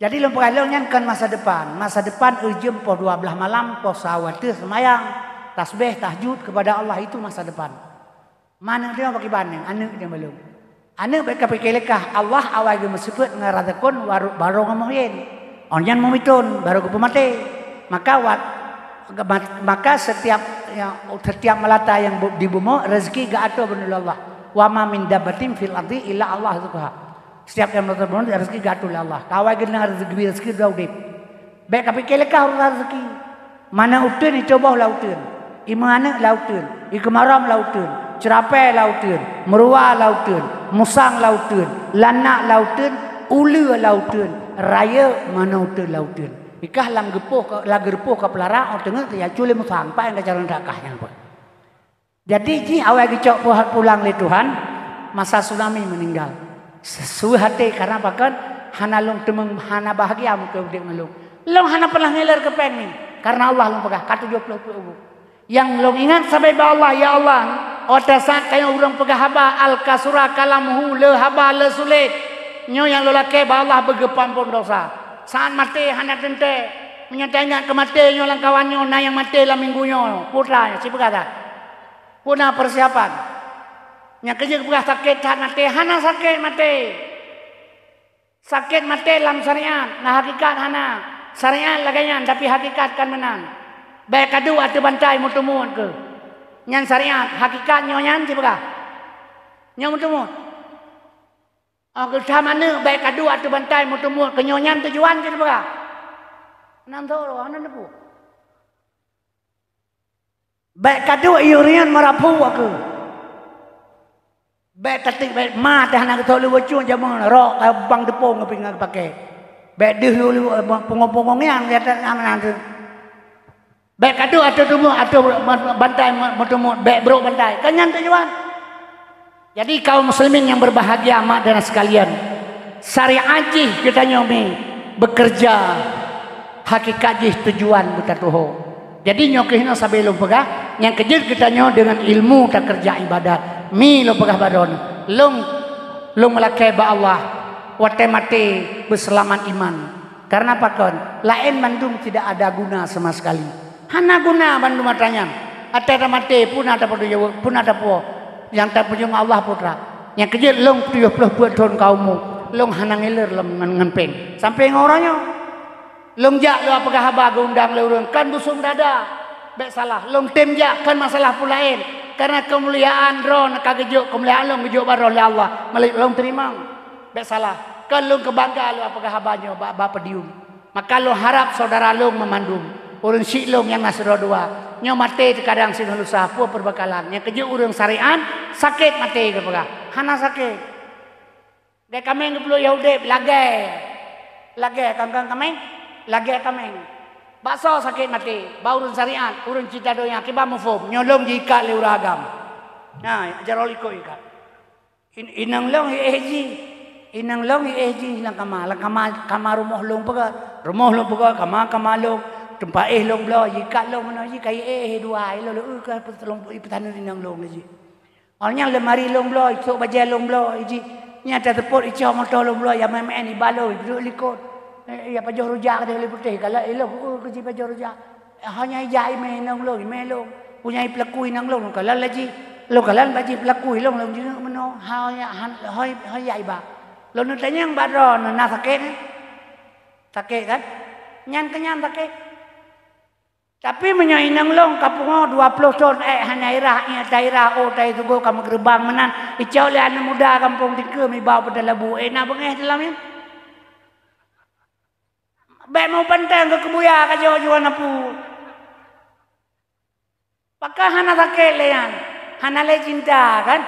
Jadi lôn peugah lôn nyan kon masa depan. Masa depan eu jeuem poh dua blaih malam, poh sawa teuh seumayang, tasbeh, tahajud kepada Allah, itu masa depan. Mana dia bagi banding, aneuk dia belum. Aneuk baik kapike lekah, Allah awai geumeusifeuet ngon razakon baru, baru ngon muhyin. Oh nyan meumiton, baru geupeumaté. Maka wat, maka setiap, ya, setiap melata yang bu-, di bumoe, rezeki geuatur beuneuh lé Allah. Wa ma min dabbatin fil ardi illa Allah rizquha. Setiap yang melata bumoe, rezeki geuatur lé Allah. Kawai geuneuk rezeki, rezeki udah udeb. Bék kapike lekah urusan rezeki. Mana uteuen, icoboh lam uteuen. Imeuaneuk lam uteuen. Ikeumaram lam uteuen. Ceurapée lam uteuen. Meuruwa lam uteuen. Musang lam uteuen. Lanak lam uteuen. Uleue lam uteuen. Rayeuk mana uteuen lam uteuen. Ikah lam geupoh ka, lam geupoh ka peulara, oh teungeut ya cule musang. Paih ka calon dakah nyan pun. Jadi jih awai geucok puhat pulang lé Tuhan, masa tsunami meuninggal. Sesuai hati karena pakon hana lôn teumeung hana bahagia muka udeb ngon lôn. Lôn hana pernah ngiler keu péng ni karena Allah lôn peugah ka tujoh ploh peuet ubu. Nyang lôn ingat sabe bak Allah, ya Allah, oh saat kayong ureuëng peugah haba al-kasura kalamuhu le haba le sulet. Nyoe nyang lôn lakée bak Allah beugeupampon dosa. Saat maté hana teuntée. Meunyoe taingat keu maté nyoe lam kawan nyoe na nyang maté lam minggu nyoe, putra nyoe sipeugah that. Peue na persiapan. Nyang keujeuet peugah sakét that maté, hana sakét maté. Sakét maté lam syariat, na hakikat hana. Syariat lagée nyan, tapi hakikat kan meunan. Bék kaduek ateueh bantai meuteumuet keu. Nyan syariat, hakikat nyoe nyan sipeugah. Nyoe meuteumuet. Oh, geutam aneuk bék kaduek ateueh bantai meuteumuet keu nyoe nyan tujuan sipeugah. Nan tho, hana neupeu. Bék kaduek yue rian meurapu aku. Bék tatik bék ma teuh hana geutok leuweuh cun jameun rok bang deupông ngon pingan geupaké. Bék deuh leuweuh pungo-pungo ngian gata amanah teuh. Bèk ka duek ateueh teumut, ateueh bantai meuteumut, bèk brôk bantai. Kan nyan tujuan. Jadi kaum muslimin yang berbahagia, mak dan sekalian, syariat jih geutanyoe mi bekerja, hakikat jih tujuan beutatuho. Jadi nyoe keuh hinoe sabe lôn peugah, nyang keujeuet geutanyoe deungon ilmu takeureuja ibadat. Mi lôn peugah bak droeneuh, lôn, lôn meulakèe bak Allah, watèe maté beuseulamat iman. Karena pakon? Laén mandum tidak ada guna sama sekali. Hana guna bandum atra nyan. Atra tamaté, peue na tapeuduek, peue na tapuwoe. Nyang tapeujeuet Allah peue atra. Nyang keujeuet lôn tujoh ploh peuet thon ka umu, lôn hana ngiler lom ngon, ngon péng. Sampoe ngon uroe nyoe. Lôn jak lôn peugah haba geuundang lé ureueng, kan busong dada. Bèk salah. Lôn tem jak, kan masalah peue laén. Karena keumuliaan droeneuh ka geujok, keumuliaan lôn geujok bak droeneuh lé Allah. Meuleueh lôn teurimong. Bèk salah. Kan lôn keubangga lôn peugah haba nyoe bak, bak podium. Maka lôn harab syedara lôn meumandum, ureueng syiek lôn nyang na sidroe dua, nyoe maté teukadang singoh lusa, peue peubakalan. Nyang keujeuet ureueng syariat, sakét maté geupeugah. Hana sakét. Lagèe kaméng geuplueng udép, lagèe. Lagèe kan, kan kaméng, lagèe kaméng. Bak soe sakét maté? Bak ureueng syariat, ureueng cinta donya, kiban muphom, nyoe lôn jiikat lé ureueng agam. Nah, jaroe likot ikat. In-, inong lôn i éh jih. Inong lôn i éh jih lam kama. Lam kama, kama rumoh lôn peugöt. Rumoh lôn peugöt, kama, kama lôn. Teumpat éh lôn bloe, jiikat lôn meunoe jih, ka i éh dua, i lôn lôn, eh, ka ipeutanun inong lôn jih. Awak nyan lemari lôn bloe, isôk bajèe lôn bloe jih. Nyan tateupot icok moto lôn bloe, ya meu'en-meu'en iba lôn, iduek likot. Eh, ya pajoh rujak deh lé putéh, galak ilôn, eh, keu jipajoh rujak. Hana ijak imè inong lôn, imè lôn. Punyai peulaku inong lôn, lôn kalon laju. Lôn kalon bak jih peulaku ilôn, lôn jeuet meunoe. Hana, han-, hoi, hoi jak iba. Lôn neutanyong bak droeneuh, na sakét? Sakét kan? Nyan keu nyan sakét. Tapi meunyoe inong lôn ka pungo dua ploh thon, eh, hana irah, eh, tairah, oh, tai tugoe ka meugeurubang meunan. Icok lé aneuk muda gampông dikeue iba u Padang Labu, eh, na beungéh dalam nyan. Bèk meupantan keu keubuya ka jok juan apu. Pakon hana sakét lé nyan? Hana lé cinta, kan?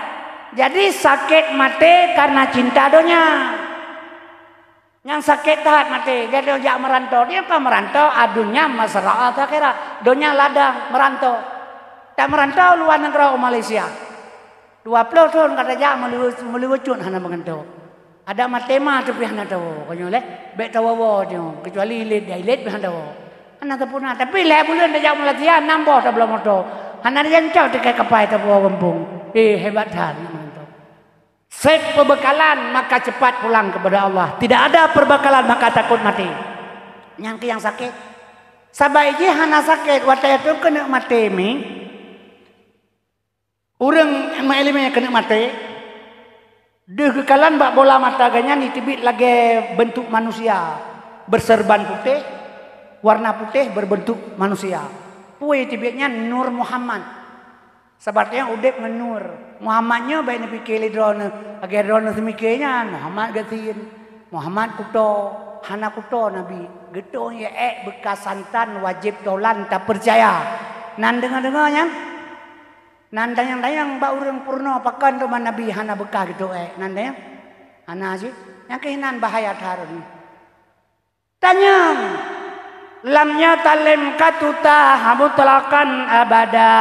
Jadi sakét maté karena cinta donya. Nyang sakét that maté, gata jak meurantau. Dia ka meurantau, adunya masalah akhirat. Donya ladang, meurantau. Tak meurantau luwa nanggroe u Malaysia. Dua ploh thon ka tajak meuli-, meuli ucut hana meugantoe. Adak maté ma teupih hana tawoe, ka nyoe lé, bèk tawoe-woe nyoe, keucuali ilét, ilét pih hana tawoe. Hana tapeuna, tapi lhèe buleuen tajak meulatihan, nam boh tabloe moto. Hana tajak cok tiket kapai tapuwoe gampông. Eh, hebat that aneuk meugantoe. Sép peubekalan maka cepat pulang kepada Allah. Tidak ada perbekalan maka takut mati. Nyang keu nyang sakét. Sabai jih hana sakét, watèe tu keuneuk maté mi. Ureueng meuileumèe keuneuk maté, deuh geukalon bak bola mata geuh nyan jiteubiet lagèe beuntuk manusia, berserban putéh, warna putéh berbentuk manusia. Peue jiteubiet nyan? Nur Muhammad. Sabab nyan udép ngon nur. Muhammad nyoe bèk neupiké lé droeneuh, lagèe droeneuh seumiké nyan, Muhammad gasien, Muhammad kuto, hana kuto Nabi. Geutanyoe ék beukas santan wajéb tolan tapeucaya. Nan deungoe-deungoe nyan? Nan tanyong-tanyong bak ureueng peurunoe, pakon teuma Nabi hana beukah geutôk ék? Nan tanyong? Hana cit. Nyang keuh nan bahaya that ureueng. Tanyong, lam nyoe talem ka tuta mutlaqan abada,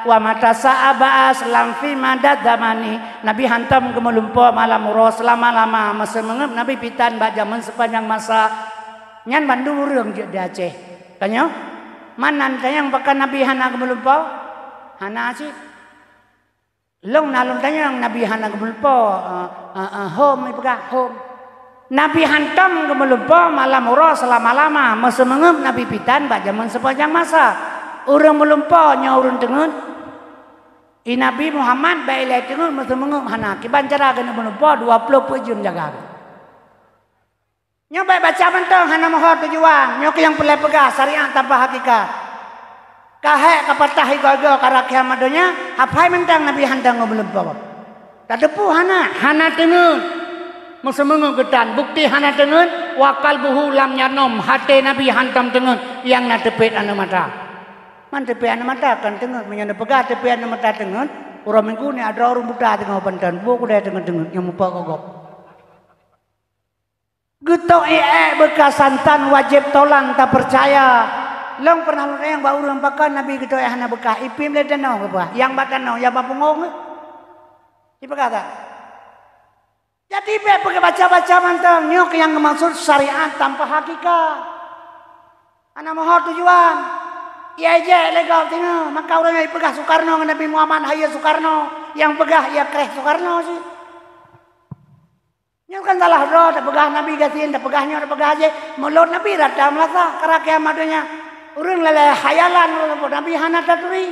wa mata sya'a ba'as lam fi madad zamani. Nabi hantom geumeulumpoe malam uroe seulama-lama, meuseumeungeup Nabi pitan bak jameun seupanjang masa. Nyan bandum ureueng jeuet di Aceh. Tanyong, man nan tanyong pakon Nabi hana geumeulumpoe? Hana cit. Lôn na lôn tanyong, Nabi hana geumeulumpoe, eh, eh, eh, hom, ipeugah, hom. Nabi hantom geumeulumpoe malam uroe seulama-lama, meuseumeungeup Nabi pitan bak jameun seupanjang masa. Ureueng meulumpoe nyoe ureueng teungeut. I Nabi Muhammad bak ilèe teungeut, meuseumeungeup hana. Kiban cara keuneuk meulumpoe dua ploh peuet jeuem jaga. Nyoe bèk baca mantong hana meuho tujuan. Nyoe keuh nyang peureulèe peugah syariat tanpa hakikat. Ka hék ka patah igoe-goe ka rakhé lam donya, hafai mantong Nabi hantom geumeulumpoe. Tateupeue hana? Hana teungeut. Meuseumeungeup geutan, bukti hana teungeut, wa qalbuhu lam yanom, até Nabi hantom teungeut, nyang na teupet aneuk mata. Man teupet aneuk mata kon teungeut, meunyoe neupeugah teupet aneuk mata teungeut, uroe Minggu nyan droe ureueng buta teungoh panton, boh kudai teungeut-teungeut nyang muphom gob. Geutok ék beukas santan wajéb tolan tapeucaya. Lôn pernah lôn tanyong bak ureuëng pakon Nabi geutoe hana beukah, ipiep lé tanoh geupeugah. Nyang bak tanoh, nyang bak punggong geuh. Ipeugah that. Jadi bék baca-baca mantong, nyoe nyang geumaksud syariat tanpa hakikat. Hana meuho tujuan. Ia ejek lé gob singoh, maka ureuëng nyang ipeugah Soekarno ngon Nabi Muhammad, hayeue Soekarno, nyang peugah ia kreh Soekarno cit. Nyoe kan salah droe, tapeugah Nabi gasien, tapeugah nyoe, tapeugah jih. Mulod Nabi rata meulasa, karab kiamat donya. Ureuëng lalai hayalan, ureuëng Nabi hana taturi.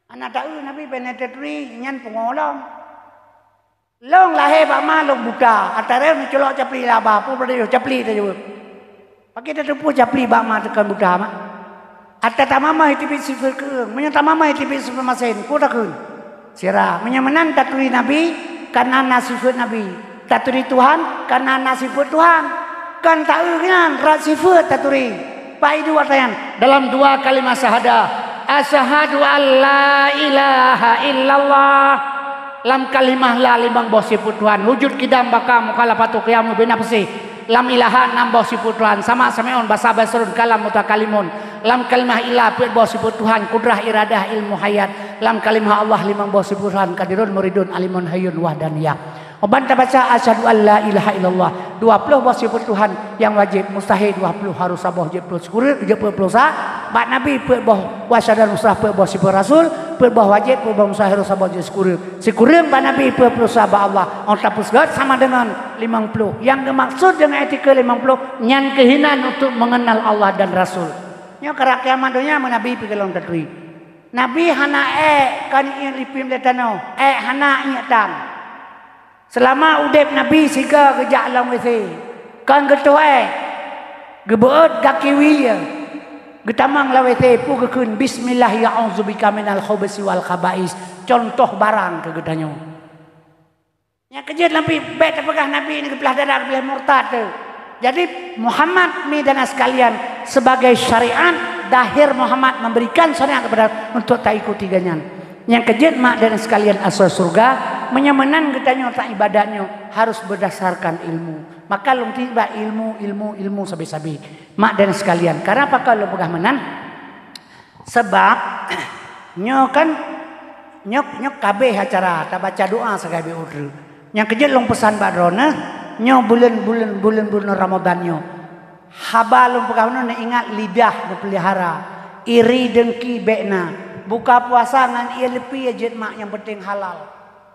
Hana taeu Nabi, bèk na taturi, nyan pungo lom. Lôn lahé bak ma lôn buta, atra neuculok capli laba, peue beudoh capli tajaweueb. Pakri tateupeue capli bak ma teuka buta mak? Atra tamamai teubiet sifeuet keueung, meunyoe tamamai teubiet sifeuet masen, peue takheun? Sira. Meunyoe meunan taturi Nabi, kana na sifeuet Nabi. Taturi Tuhan, kana na sifeuet Tuhan. Kan taeu nyan rot sifeuet taturi. Pak Idu ata nyan dalam dua kalimah syahadah, asyhadu an la ilaha illallah. Lam kalimah la limong boh sifeuet Tuhan, wujud, qidam, baqa, mukhalafatu, qiyamu, bina, peusih. Lam ilaha nam boh sifeuet Tuhan, sama, sami'un, basar, basirun, kalam, mutakalimun. Lam kalimah illa peuet boh sifeuet Tuhan, kudrah, iradah, ilmu, hayat. Lam kalimah Allah limong boh sifeuet Tuhan, qadirun, muridun, alimun, hayyun, wahdaniyah. Uban tabaca asyhadu an la ilaha illallah, dua ploh boh sifeuet Tuhan nyang wajéb, mustahé dua ploh, harôh saboh jeuet ploh sikureueng, jeuet peuet ploh sa, bak Nabi peuet boh, wa syahada nusrah peuet boh sifeuet Rasul, peuet boh wajéb, peuet boh mustahé, harôh saboh jeuet sikureueng. Sikureueng bak Nabi peuet ploh sa bak Allah, óh tapeugét sama deungon limong ploh. Nyang geumaksud deungon etika limong ploh, nyan keuh inan untuk mengenal Allah dan Rasul. Nyoe karab kiamat donya meu Nabi pih golom taturi. Nabi hana ék kon iék ipiep lé tanoh, ék hana iék tan. Seulama udeb Nabi sigoe geujak lam W C, kon geutoh ék, geubeuet gaki wie, geutamong lam W C, peue geukheun, "Bismillah, ya a'udzubika minal khubusi wal khaba'is." Contoh barang keu geutanyoe. Nyang keujeuet lam pih, bék tapeugah Nabi nyan geuplah dada, geuplah murtad tu. Jadi, Muhammad, mi dan sekalian, sebagai syariat, dahir Muhammad memberikan syariat kepada untuk taikuti gobnyan. Nyang keujeuet, mak dan sekalian, asoe syeuruga, meunyoe meunan geutanyoe taibadat nyoe harus berdasarkan ilmu. Maka lôn tiba ilmu, ilmu, ilmu sabe-sabe. Mak dan sekalian, kenapa ka lôn peugah meunan? Sabab, nyoe kan, nyoe, nyoe ka abéh acara, tabaca doa sagai beu uteue. Nyang keujeuet lôn peusan bak droeneuh, nyoe buleuen, buleuen, buleuen, buleuen Ramadhan nyoe. Haba lôn peugah bunoe, neuingat lidah neupeulihara, iri deungki bék na. Buka puasa ngon ie leupie jeuet mak, nyang peunteng halal.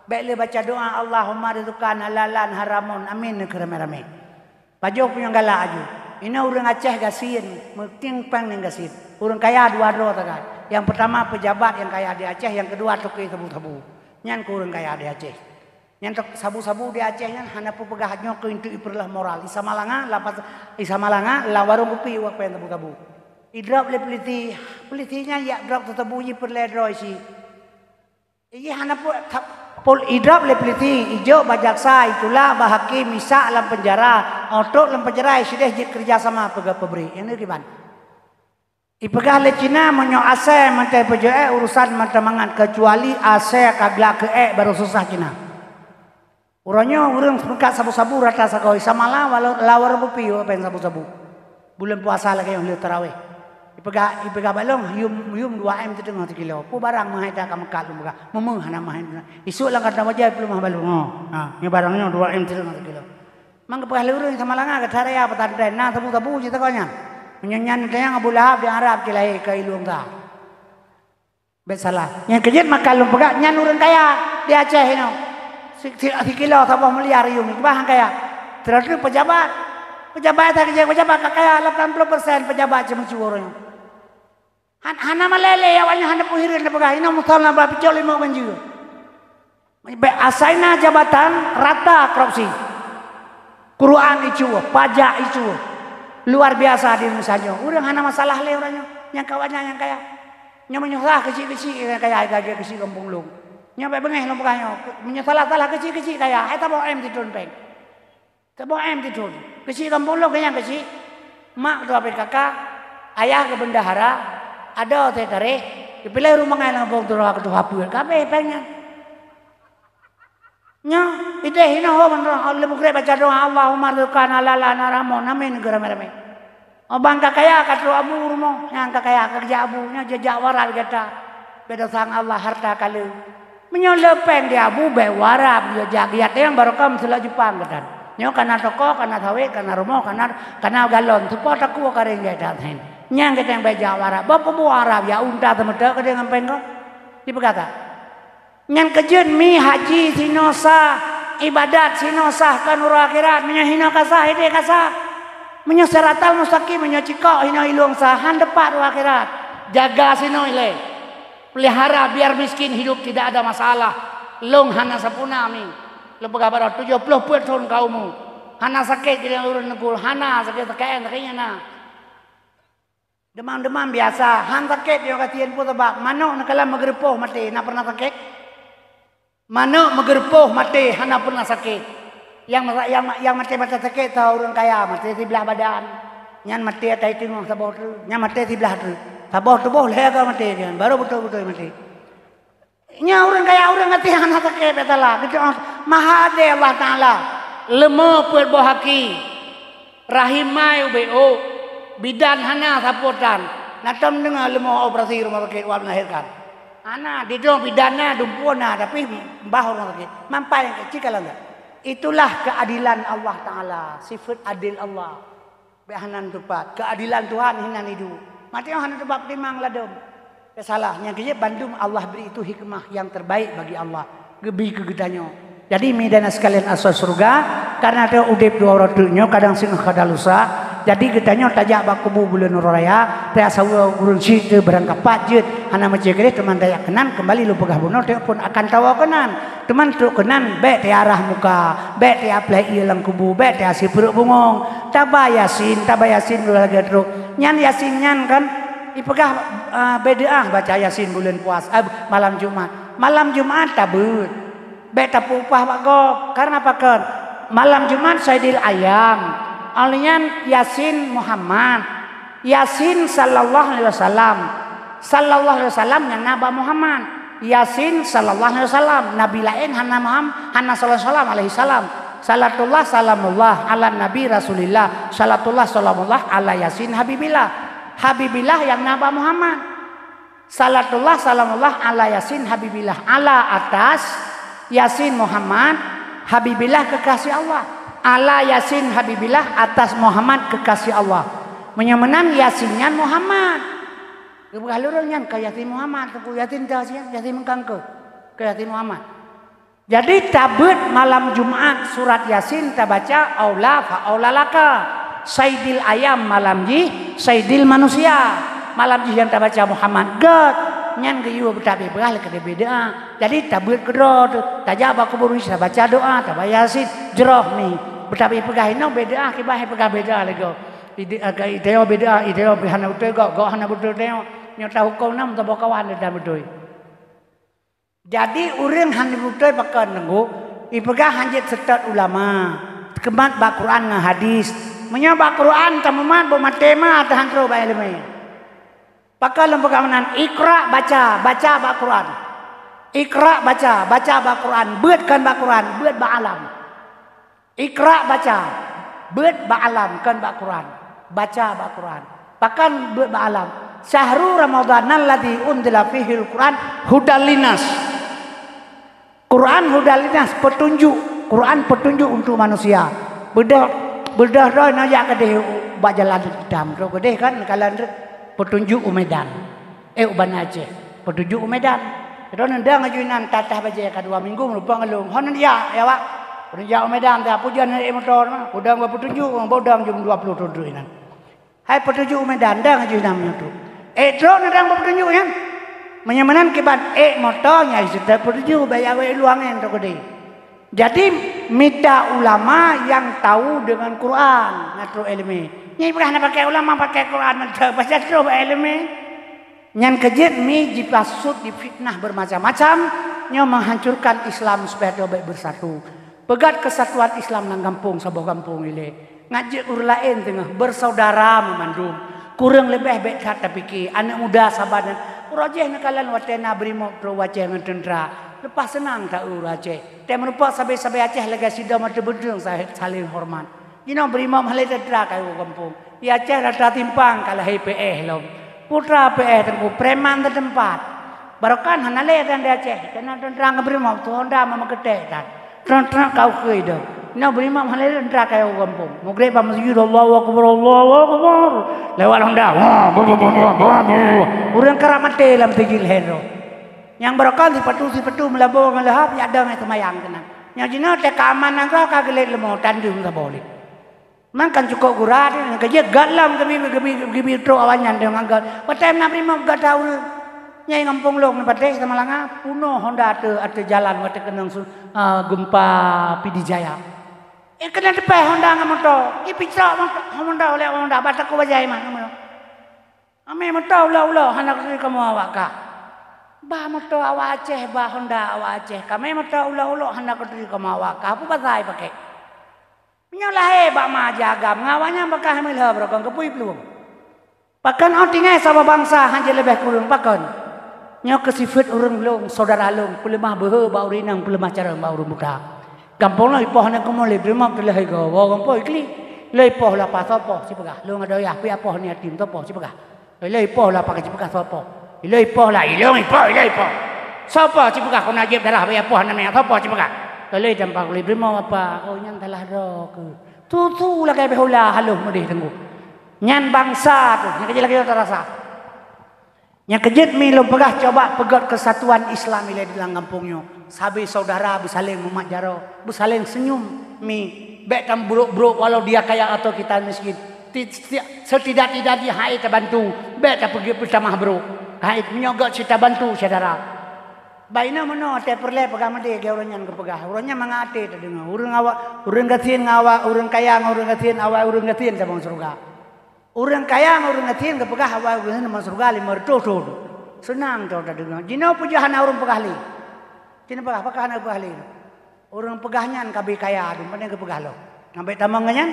Bék lé baca doa, "Allahumma rizqan halalan haramun." Amin, neukeu ramé-ramé. Pajoh punyueng galak aju. Inoe ureuëng Aceh gasien, meutieng péng ngon gasien. Ureuëng kaya dua droe sagai. Nyang peutama peujabat nyang kaya di Aceh, nyang keudua toke sabu-sabu. Nyan keuh ureuëng kaya di Aceh. Nyang tok sabu-sabu di Aceh nyan hana peugah nyoe keu untuk ipeureuloh moral. Isa Malanga, lapas, Isa Malanga, lam warong kupi iwak péng sabu-sabu. Idrop lé polisi, polisi nyan yak drop sabu-sabu jih peureulée droe isi. Ijih hana pu-, ta-, pol-, idrop lé polisi, ijok bak jaksa, itulak bak hakim, isak lam penjara, otrok lam penjara, isideh jeuet kerja sama peugah pabrik. Nyang nyoe kiban. Ipeugah lé Cina, meunyoe asée mantong peujeuet urusan mantong mangat, kecuali asée ka glak keu ék baru susah Cina. Uroe nyoe ureuëng seungkat sabu-sabu rata sagoe, sama la walau lawar bupi péng sabu-sabu. Buleuen puasa lagée nyoe lheueh tarawéh. Ipeugah, ipeugah bak lôn, yum, yum dua M teudeungoe sikilo. Peue barang meuhai that ka meukat lôn peugah. Meumeuh hana meuhai. Isuk lam kantô bajée peuleumah bak lôn. Ha, nyoe barang nyoe dua M teudeungoe sikilo. Mang geupeugah lé ureuëng sama langa geutaraya pesantren, na sabu-sabu cit sagoe nyan. Meunyoe nyan teunyang Abu Lahab di Arab cilai ka ilueng ka. Bék salah. Nyang keujeuet maka lôn peugah, nyan ureuëng kaya di Aceh inoe. Si, si, sikilo saboh miliar yuem, bah nyang kaya. Terus pejabat. Pejabat that keujeuet pejabat ka kaya, lapan puluh persen pejabat ceumeucue uroe nyoe. Han-, hana malée lé awaknyan hana peuhireuen na peugah, inoe musala bak picok limong ganjeu. Bék asai na jabatan rata korupsi. Quran icu, pajak icu. Luar biasa di Indonesia nyoe. Ureuëng hana masalah lé ureuëng nyoe. Nyang kawan nyang kaya. Nyoe meunyoe salah keuchik-keuchik nyang kaya, lagée keuchik gampông lôn. Nyoe bék beungéh lôn peugah nyoe. Meunyoe salah-salah keuchik-keuchik kaya, hai taboh M titun péng. Taboh M titun. Keuchik gampông lôn keu nyang keuchik. Mak ketua P K K, ayah keu bendahara, adoe sekretaris, geupiléh rumangai lam gampông tuha ketua peuet. Ka abéh péng nyan. Nyoe, ideh inoe ho ban roh, lé bukrék baca doa, "Allahumma rzuqna halalan haraman." Amin, geuramé-ramé. Oh, ban ka kaya ka trok abu rumoh, nyang ka kaya ka geujak abu, nyoe jijak warat gata. Beda sang Allah harta kale. Meunyoe le péng di abu, bék warat geujak, geujak teueng barokah meusulak Jepang gata. Nyoe kana toko, kana sawét, kana rumoh, kana, kana galon, seupôt takue ka ringgit that hen. Nyang gata bék jak warat, bah peubuet Arab ya unta teumeuteuk gata ngon péng ko. Dipeugah that. Nyan keujeuet mi haji sinoe sah, ibadat sinoe sah, kon uroe akhirat. Meunyoe hinoe ka sah, ideh ka sah. Meunyoe siratal mustaqim, meunyoe cikok hinoe ilong sah, han teupat uroe akhirat. Jaga sinoe ilée. Pelihara biar miskin hidup tidak ada masalah. Long hana sapeue na mi. Lôn peugah baroe tujoh ploh peuet thon ka umu. Hana sakét jadi ureuëng neugul, hana sakét-sakét, sakét nyan na. Demam-demam biasa, han sakét nyoe gasien peue sabab manök neukalon meugeureupoh maté, na pernah sakét? Manök meugeureupoh maté hana pernah sakét. Nyang, nyang, nyang maté-maté sakét teuh ureuëng kaya, maté siblah badan. Nyan maté atai teungoh saboh treuk, nyan maté siblah treuk. Saboh tuboh lhée ka maté nyan, baru beutôi-beutôi maté. Nyan ureuëng kaya, ureuëng até hana sakét, beusalah. Geutanyoe maha adé Allah Taala. Leumo peuet boh aki. Rahim mai ubé ôk. Bidan hana sapotan. Na tom deungoe leumo operasi rumoh sakét wab melahirkan. Hana, didong bidan na, dumpeue na, tapi bah rumoh sakét. Mampai cit kalon that. Itulah keadilan Allah Taala, sifat adil Allah. Bék hana teupat. Keadilan Tuhan hinan idup. Maté hana teupat peutimang ladom. Salah. Nyang keujeuet bandum Allah bri itu hikmah yang terbaik bagi Allah. Geubi keu geutanyoe. Jadi, mi dan sekalian asoe syurga, karena teu udeb dua uroe teuk nyoe, kadang singoh kada lusa. Jadi, geutanyoe tajak bak kubu buleuen uroe raya, tajak saweue ureuëng syiek teu barangkapat jeuet, hana meucé keudeh teuma tajak keunan, keumbali lôn peugah bunoe teuk pun akan tawoe keunan. Teuma trok keunan, bék teuarah muka, bék teuapleh ié lam kubu, bék teuasie pruet bungong. Taba Yasin, taba Yasin lagée trok. Nyan Yasin nyan kan, ipeugah, eh, bid'ah baca Yasin buleuen puasa, eh, malam Jumat. Malam Jumat tabeuet. Bék tapeuupah bak gob. Karena pakon? Malam Jumat Saidil Ayam. Alnyan Yasin Muhammad. Yasin sallallahu alaihi wasallam. Sallallahu alaihi wasallam nyang na bak Muhammad. Yasin sallallahu alaihi wasallam. Nabi laén hana Muham-, hana sallallahu alaihi wasallam, alaihi salam. Salatullah salamullah ala Nabi Rasulillah. Salatullah salamullah ala Yasin Habibillah. Habibillah nyang na bak Muhammad. Salatullah salamullah ala Yasin Habibillah, ala atas Yasin Muhammad, Habibillah kekasih Allah. Ala Yasin Habibillah, atas Muhammad kekasih Allah. Meunyoe meunan Yasin nyan Muhammad. Geupeugah lureueng nyan ka Yasin Muhammad, Teungku Yasin teuh sian, Yasin meukangkeu. Ka Yasin Muhammad. Jadi tabeuet malam Jumat surat Yasin tabaca aula fa aula laka. Saidil ayam malam jih, saidil manusia. Malam jih nyang tabaca Muhammad gét. Nyan geuyue beutabi beurah lé keudeh bid'ah. Jadi tabeuet keudroe teuh, tajak bak kubu ureuëng tabaca doa, tabaca Yasin, jroh mi. Beutabi peugah inoe bid'ah, kiban hai peugah beda lé gob. Ide-, eh, ide bid'ah, ide hana beutôi gob, gob hana beutôi tanyoe. Nyoe tahukôm nam saboh kawan dan beutôi. Jadi, ureuëng hana beutôi pakon Teungku, ipeugah hanjeuet seutôt ulama, teumat bak Quran ngon hadis. Meunyoe bak Quran tamumat, boh maté ma teuhan troh bak iéleumé. Pakon lôn peugah meunan, iqra baca, baca bak Quran. Iqra baca, baca bak Quran, beuet kon bak Quran, beuet bak alam. Iqra baca, beuet bak alam, kon bak Quran. Baca bak Quran. Pakon beuet bak alam? Syahru Ramadhanal ladzi unzila fihil Quran hudal linnas. Quran hudal linnas, petunjuk. Quran petunjuk untuk manusia. Beudôh, beudôh droe na jak keudeh bak jalan itam. Droe keudeh kan, kalon petunjuk u Medan. Eh, u Banda Aceh, petunjuk u Medan. Droeneuh dang aju inan tatah bajée ka dua minggu meureumpang lôn. Hon jak, ya, Wak. Hon jak u Medan, teuh pujan ék moto, udang bak petunjuk, udang jeuem dua ploh thon inan. Hai petunjuk u Medan, dang aju inan meunyoe tu. Eh, droeneuh dang bak petunjuk nyan. Meunyoe meunan kiban ék moto, nyai seutôt petunjuk, baya wék luang nyan teuh keudeh. Jadi, mita ulama nyang tahu dengan Quran, ngon troh iéleumé. Nyan ipeugah na pakai ulama, pakai Quran mantong, pajan troh bak iéleumé. Nyan keujeuet mi jipasut jifitnah bermacam-macam, nyoe menghancurkan Islam supaya droe bék bersatu. Peugét kesatuan Islam lam gampông, saboh gampông ilée. Ngat jeuet ureuëng laén teungoh, bersaudara meumandum. Kureueng leubeh bék that tapike, aneuëk muda saban nyan. Uroe jéh neukalon watée na brimob troh u Aceh ngon teuntra. Leupah seunang ta-eu ureuëng Aceh. Tée meurumpok sabe-sabe Aceh lagée sidroe mata beudeueng sa-, saléng horeumat. Jinoe beurimong hana lé teutra kayue gampông. Di Aceh rata timpang ka lahé P S lom. Putra P S teungku preman teuteumpat. Barokon hana lé dan di Aceh. Keunan teutra ngon beurimong tu honda meumeukeutée tan. Trang-trang ka ukeue idong. Jinoe beurimong hana lé teutra kayue gampông. Mugreb bak meuseujid, Allahu Akbar, Allahu Akbar. Lewat honda. Wah, bur, bur, bur, bur, bur, bur. Ureuëng karab maté lam teujih lhèe droe. Nyang barokon sipatu-sipatu meulaboh ngon leuhab jak dong seumayang keunan. Nyang jinoe teuka aman nanggroe ka geulet leumo tandeueng saboh lé. Man kan cukôp gura teuh, nyang keujeuet gét lom geubi, geubi, geubi trok awaknyan deungon gét. Watée na beurimong gata ureuëng. Nyang gampông lôn patéh sama langa, punoh honda ateueh, ateueh jalan watée keunong su-, ah, gempa Pidie Jaya. Eh, keunan teupée honda ngon moto. Ipicok moto, honda oleh honda, bak takue bajai mah. Amé moto ulok-ulok hana keuturi kamoe awak kah. Bah moto awak Aceh, bah honda awak Aceh. Kamé moto ulok-ulok hana keuturi kamoe awak kah. Peue basa ipaké? Meunyoe lahé bak ma aja agam, ngon awaknyan bak kah meulheueh barokon keupeue plueng. Pakon oh tinggai saboh bansa hana leubeh kureueng pakon? Nyoe keu sifeuet ureuëng lôn, syedara lôn, peuleumah beuhe bak ureuëng inong, peuleumah carông bak ureuëng buta. Gampông lôn ipoh hana keumong lé, beurimong teuh lheueh igoe, woe gampông iklik. Lôn ipoh lapa soe poh sipeugah, lôn adoe yah, pih apoh ni atim soe poh sipeugah. Ilée ipoh lah pakai cipeugah soe poh. Ilée ipoh lah, ilong ipoh, ilée ipoh. Soe poh cipeugah kona jieb darah bak ipoh hana mè, soe poh cipeugah. Ilée tampak lé beurimong apa, oh nyan salah droe keuh. Tutu lagée beh ula haloh meudeh teungku. Nyan bansa tu, nyang keujeuet lagée tarasa. Nyang keujeuet mi lôn peugah coba peugét keusatuan Islam ilée di lam gampông nyoe. Sabe syedara beusaléng mumat jaroe, beusaléng seunyum mi. Bék tameubrok-brok walau dia kaya atau kita miskin. Ti-, ti-, setidak-tidaknya hai tabantu, bék tapeugét peutamah brok. Hai meunyoe gét cit tabantu syedara. Baina meunoe até peureulée peugah meudeh geu ureuëng nyan geupeugah. Ureuëng nyan mangat até tadeungoe. Ureuëng awak, ureuëng gasien ngon awak, ureuëng kaya ngon ureuëng gasien, awai ureuëng gasien tabang syeuruga. Ureuëng kaya ngon ureuëng gasien geupeugah awai ureuëng gasien tabang syeuruga limong reutôh thon. Seunang droe tadeungoe. Jinoe peue jeuet hana ureuëng peugah lé? Cit peugah, pakon hana peugah lé? Ureuëng peugah nyan ka bri kaya dum, pane geupeugah lom. Nyan bék tamong ngon nyan.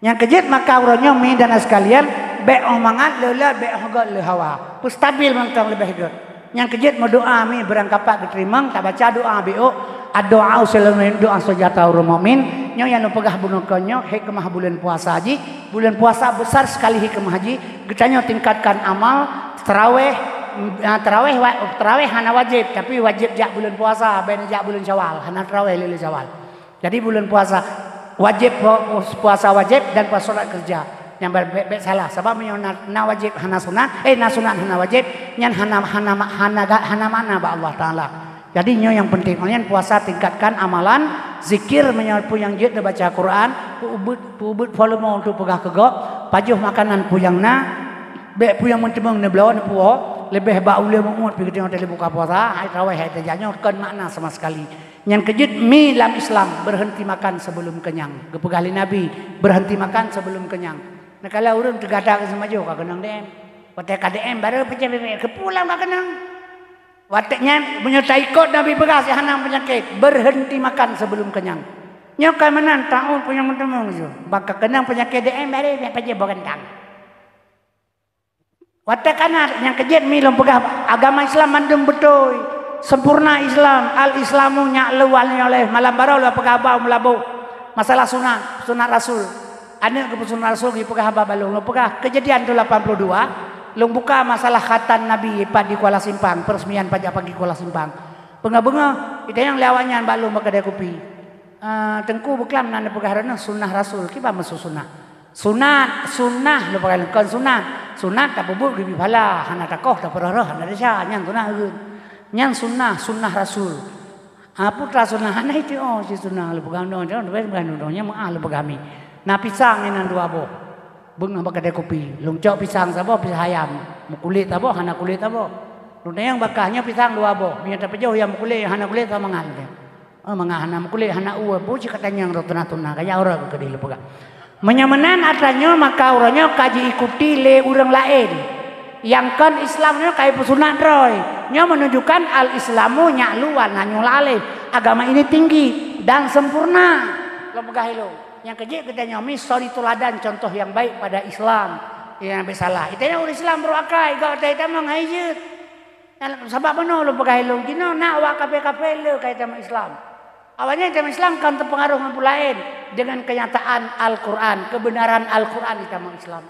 Nyang keujeuet maka uroe nyoe mi dan sekalian, bék oh mangat leulat, bék oh gét leuhawa. Peustabil mantong leubeh gét. Nyang keujeuet meudoa mi beurangkapat geuteurimong, tabaca doa biôk, ad-du'a silahul mu'min, doa senjata ureuëng mukmin. Nyoe nyang lôn peugah bunoe kon nyoe, hikmah buleuen puasa jih. Buleuen puasa besar sekali hikmah jih. Geutanyoe tingkatkan amal, taraweh, mm, ah, taraweh wa-, taraweh hana wajéb, tapi wajéb jak buleuen puasa, bék jak buleuen Syawal, hana taraweh lé, lé Syawal. Jadi buleuen puasa wajéb, pu-, puasa wajéb dan puasa sunat keureuja. Nyang ba-, bék, bék salah, sabab meunyoe na, na wajéb hana sunat, eh, na sunat hana wajéb, nyan hana, hana ma-, hana ga-, hana makna bak Allah Taala. Jadi nyoe nyang penting, nyan puasa tingkatkan amalan, zikir meunyoe peue nyang jeuet neubaca Quran, peuubeuet, peuubeuet volume untuk peugah keu gob, pajoh makanan peue nyang na, bék peue nyang meuteumeung neubloe neupuwoe, leubeh bak ulée muet pih geutanyoe teuh buka puasa, hai taraweh hai tajak nyoe kon makna sama sekali. Nyang keujeuet mi lam Islam, berhenti makan sebelum kenyang. Geupeugah lé Nabi, berhenti makan sebelum kenyang. Neukala ureuëng teugata keu seumajoh ka keunong D M. Watée ka D M baru peucaya bebek keupulang ka keunong. Watée nyan meunyoe taikot Nabi peugah si hana peunyakét, berhenti makan sebelum kenyang. Nyoe ka meunan taun punyang meuteumong su. Bak ka keunong peunyakét D M baru peucaya boh gantang. Watée kana nyang keujeuet mi lôn peugah agama Islam mandum beutôi, sempurna Islam, al-Islamu nyak leuwal nyoe lé malam baroe lôn peugah haba meulaboh. Masalah sunat, sunat Rasul. Aneuëk geupeusunat Rasul geupeugah haba balong lôn peugah keujadian tu lapan puluh dua, lôn buka masalah khatan Nabi pat di Kuala Simpang, peresmian pajak pagi Kuala Simpang. Beungoh-beungoh, itanyong lé awaknyan bak lôn bak keudée kupi. Ah, teungku beuklam na neupeugah droeneuh sunah Rasul, kiban maksud sunah? Sunat, sunah lôn peugah lôn kon sunat. Sunat tapeubuet geubi pahala, hana takoh tapeurah-rah, hana desya, nyan sunah ureuëng. Nyan sunah, sunah Rasul. Ha, putra sunah, hana itu, oh, si sunah lôn peugah nyoe, nyoe, nyoe, nyoe, nyoe, nyan meuah lôn peugah mi. Na pisang inan dua boh. Beungoh bak keudée kupi, lôn cok pisang saboh, pisang hayam. Meukulét saboh, hana kulét saboh. Lôn tanyong bak kah, nyoe pisang dua boh. Meunyoe tapeujoh nyang meukulét, nyang hana kulét sama ngon lé. Oh, mangat hana meukulét, hana uwe, bu cit ka tanyong roh tuna-tuna, kaya uroe keudeh lôn peugah. Meunyoe meunan atra nyoe, maka uroe nyoe ka jiikuti lé ureuëng laén. Nyang kon Islam nyoe ka jipeusunat droe. Nyoe meununjukkan al-Islamu nyak luwal na nyoe laleh. Agama ini tinggi dan sempurna. Lôn peugah ilong. Nyang keujeuet geutanyoe mi suri tuladan contoh nyang baik pada Islam. Nyang bék salah. Geutanyoe ureuëng Islam brok akai, gak geutanyoe tamong hai jeuet. Sabab meunoe lôn peugah ilong jinoe na awak kafé-kafé le ka jitamong Islam. Awaknyan jitamong Islam kan teupeungaruh ngon peue laén. dengan kenyataan Al-Quran, kebenaran Al-Quran di tamong Islam.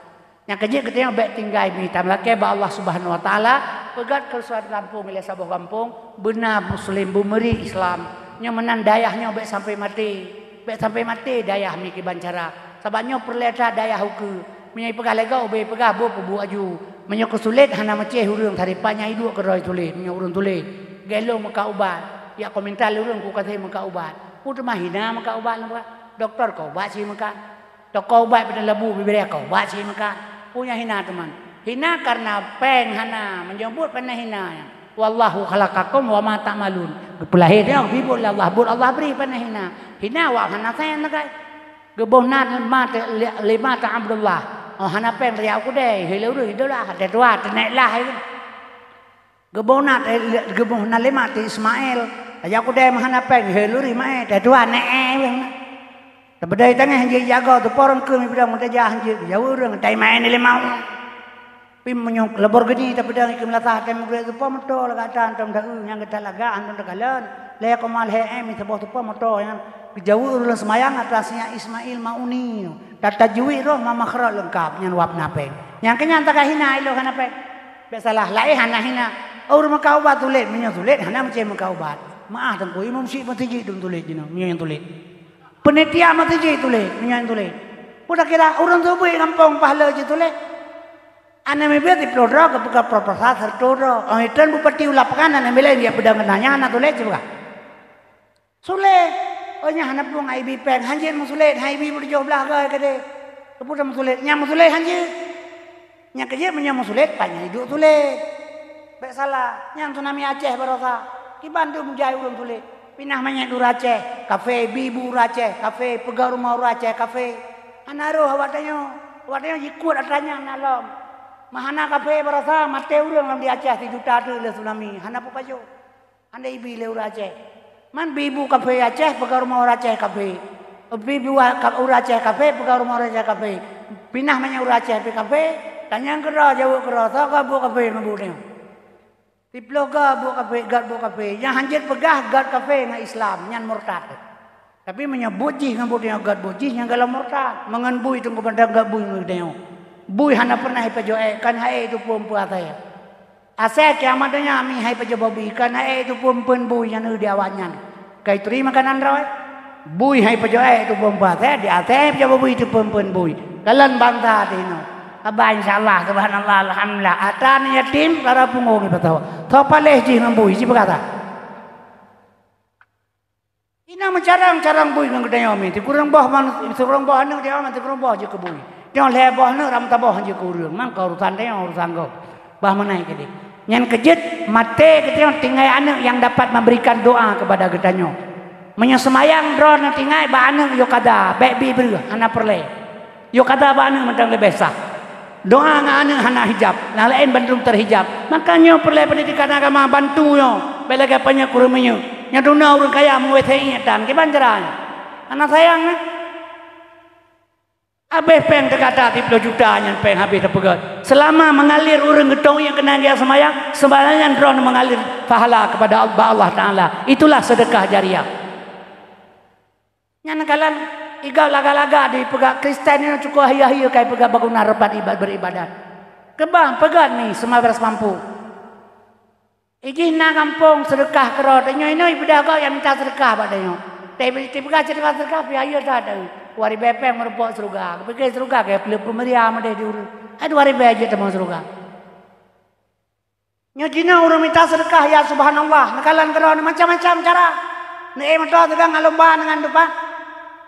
Nyang keujeuet geutanyoe bék tinggai mi, tameulakée bak Allah Subhanahu Wa Taala, peugét keu suatu gampông ilée saboh gampông beuna muslim, beumeuri Islam. Nyoe meunan dayah nyoe bék sampai maté, bék sampai maté dayah mi kiban cara. Sabab nyoe peureulée that dayah ukeue. Meunyoe ipeugah lé gob, ubé ipeugah boh peubuet aju. Meunyoe keusulet hana meucéh ureuëng, taripat nyang iduek keudroe tuléh, meunyoe ureuëng tuléh. Gelo meuka ubat, yak komentar lé ureuëng ku kasé meuka ubat. Peue teuma hina meuka ubat lom, doktor ka ubat si meuka. Toko ubat peunan labu bibiré ka ubat si meuka. Peue nyang hina teuma. Hina kareuna péng hana, meunyoe buet peunan hina nyan. Wallahu khalaqakum wa ma ta'malun. Geupeulahé tanyoe, bibot lé Allah, buet Allah bri peunan hina. Hina awak hana sen sagai. Geuboh na lima te, lima te Abdullah. Oh, hana péng rijak u keudée, hei lé ureuëng idolah, teutua, teunek lah, hai. Geuboh na te, geuboh na lima te Ismail. Rijak u keudée meuhana péng, hei lé ureuëng Ismail, teutua, nek, eh, weh na. Teubeudai tangah jih jago, teupo rangkeum ibeudang meutajah jih, jaweueb ureuëng, tai main lima. Pi meunyoe Lamborghini tapeudong i keumeulasaih, até meugrek teupo moto lagak tan tom daheu nyang geutalagak hántom takalon. Lhée koma lhée M saboh teupo moto nyan geujaweueb ureuëng seumayang atra sinyak Ismail Mauni. Tatajwid roh ma makhraj leungkab nyan wab na péng. Nyang keunyan takai hina ilok hana péng. Bék salah, laén hana hina. Ureuëng meuka ubat tuléh, meunyoe tuléh hana meucéh meuka ubat. Meuáh teungku, imum syik meuseujid dum tuléh jinoe, meunyoe nyang tuléh. Peunitia meuseujid tuléh, meunyoe nyang tuléh. Peue takira ureuëng seubeue gampông pahala jituléh. Aneuk mibiet siploh droe geupeugah proposal sireutoh droe. Oh, itreun bupati u lapangan aneuk mibiet dia peudong keunan nyang hana tuléh sipeugah. Suléh. Oh, nyan hana peue ngon ibi péng, hanjeuet meusulet, hai ibi peutujoh blaih goe keudeh. Keupeue meusulet? Nyang meusulet hanjeuet. Nyang keujeuet meunyoe meusulet, paih nyan iduek sulet. Bék salah, nyang tsunami Aceh barosa. Kiban dum jai ureuëng sulet. Pinah manyét ureuëng Aceh, kafé, bi bu ureuëng Aceh, kafé, peugah rumoh ureuëng Aceh, kafé. Hana roh awak tanyoe. Awak tanyoe jikuet atra nyan na lom. Meuhana kafé barosa maté ureuëng lam di Aceh sijuta teuk lé tsunami. Hana peue pajoh. Hana ibi lé ureuëng Aceh. Man bi bu kafé Aceh, peugah rumoh ureuëng Aceh kafé. Bi bu ka-, ureuëng Aceh kafé, peugah rumoh ureuëng Aceh kafé. Pinah manyét ureuëng Aceh pi kafé, tanyong keudroe, jaweueb keudroe, soe goe buet kafé ngon buet nyoe. Siploh goe buet kafé, gét buet kafé. Nyang hanjeuet peugah gét kafé ngon Islam, nyan murtad. Tapi meunyoe buet jih ngon buet nyoe gét buet jih, nyan gohlom murtad. Meungon bui teungku bandum gét bui ngon geutanyoe. Bui hana peureunah ipajoh ék, kon hai ék teupeue-peue asai. Asai kiamat donya mi hai pajoh bui, kon hai ék teupeue-peue bui nyan eu di awaknyan. Kai turi makanan droe. Bui hai pajoh ék teupeue-peue asai, di asai pajoh bui teupeue-peue bui. Kalon bansa teuh inoe. Haba insya Allah, subhanallah, alhamdulillah. Atra aneuk yatim, lara pungo ngon pasoe. Soe paléh jih ngon bui, jipeugah that. Inoe meucarang-carang bui ngon geutanyoe mi. Sikureueng boh man-, sikureueng boh aneuk tanyoe man sikureueng boh jeuet keu bui. Tanyoe lhée boh aneuk ram saboh jeuet keu ureuëng. Man ka urusan tanyoe, urusan gob. Bah meunan keudeh. Nyan keujeuet maté geutanyoe tinggai aneuk nyang dapat memberikan doa kepada geutanyoe. Meunyoe seumayang droeneuh tinggai bak aneuk yoh kada, bék bi breueh, hana peureulée. Yoh kada bak aneuk mantong leubeh sah. Doa ngon aneuk hana hijab, nyang laén bandum teuhijab. Maka nyoe peureulée peundidikan agama bantu nyoe, bék lagée panyöt kureueng minyeuk. Nyoe duna ureuëng kaya meuwéh seuiék tan, kiban cara nyoe. Hana sayang, eh? Habéh péng teuka that siploh juta nyan péng habéh teupeugét. Seulama meungalir ureuëng geutong iék keunan geujak seumayang, seumayang nyan droeneuh meungalir pahala kepada Allah, bak Allah Taala. Itulah sedekah jariah. Nyan kalon igob laga-laga dipeugah Kristen nyoe cukôp hayeu-hayeu kai peugah baguna rebat iba-, beribadat. Keubah peugét mi seumabras mampu. Ijih na gampông seudeukah keudroe, tanyoe inoe ibeudôh gob nyang mita seudeukah bak tanyoe. Tapi tipeugah seudeukah-seudeukah pih hayeu that, eh, dua ribée péng meurumpok syeuruga. Geupike syeuruga keu peuleueh peumeuria meudeh di ureuëng. Hai dua ribée jeuet tamong syeuruga. Nyoe jinoe ureuëng mita seudeukah, ya subhanallah, neukalon keudroe macam-macam cara. Neuék meutoe teugang alomba deungon dupan.